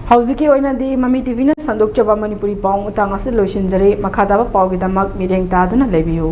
ꯍꯧꯖꯤꯛꯀꯤ ꯑꯣꯏꯅꯗꯤ ꯃꯃꯤ ꯇꯤꯚꯤꯅ ꯁꯟꯗꯣꯛꯆꯕ ꯃꯅꯤꯄꯨꯔꯤ ꯄꯥꯎ ꯃꯇꯥꯡ ꯑꯁꯤ ꯂꯣꯏꯁꯤꯟꯖꯔꯦ꯫ ꯃꯈꯥ ꯇꯥꯕ ꯄꯥꯎꯒꯤꯗꯃꯛ ꯃꯤꯠꯌꯦꯡ ꯇꯥꯗꯨꯅ ꯂꯩꯕꯤꯌꯨ꯫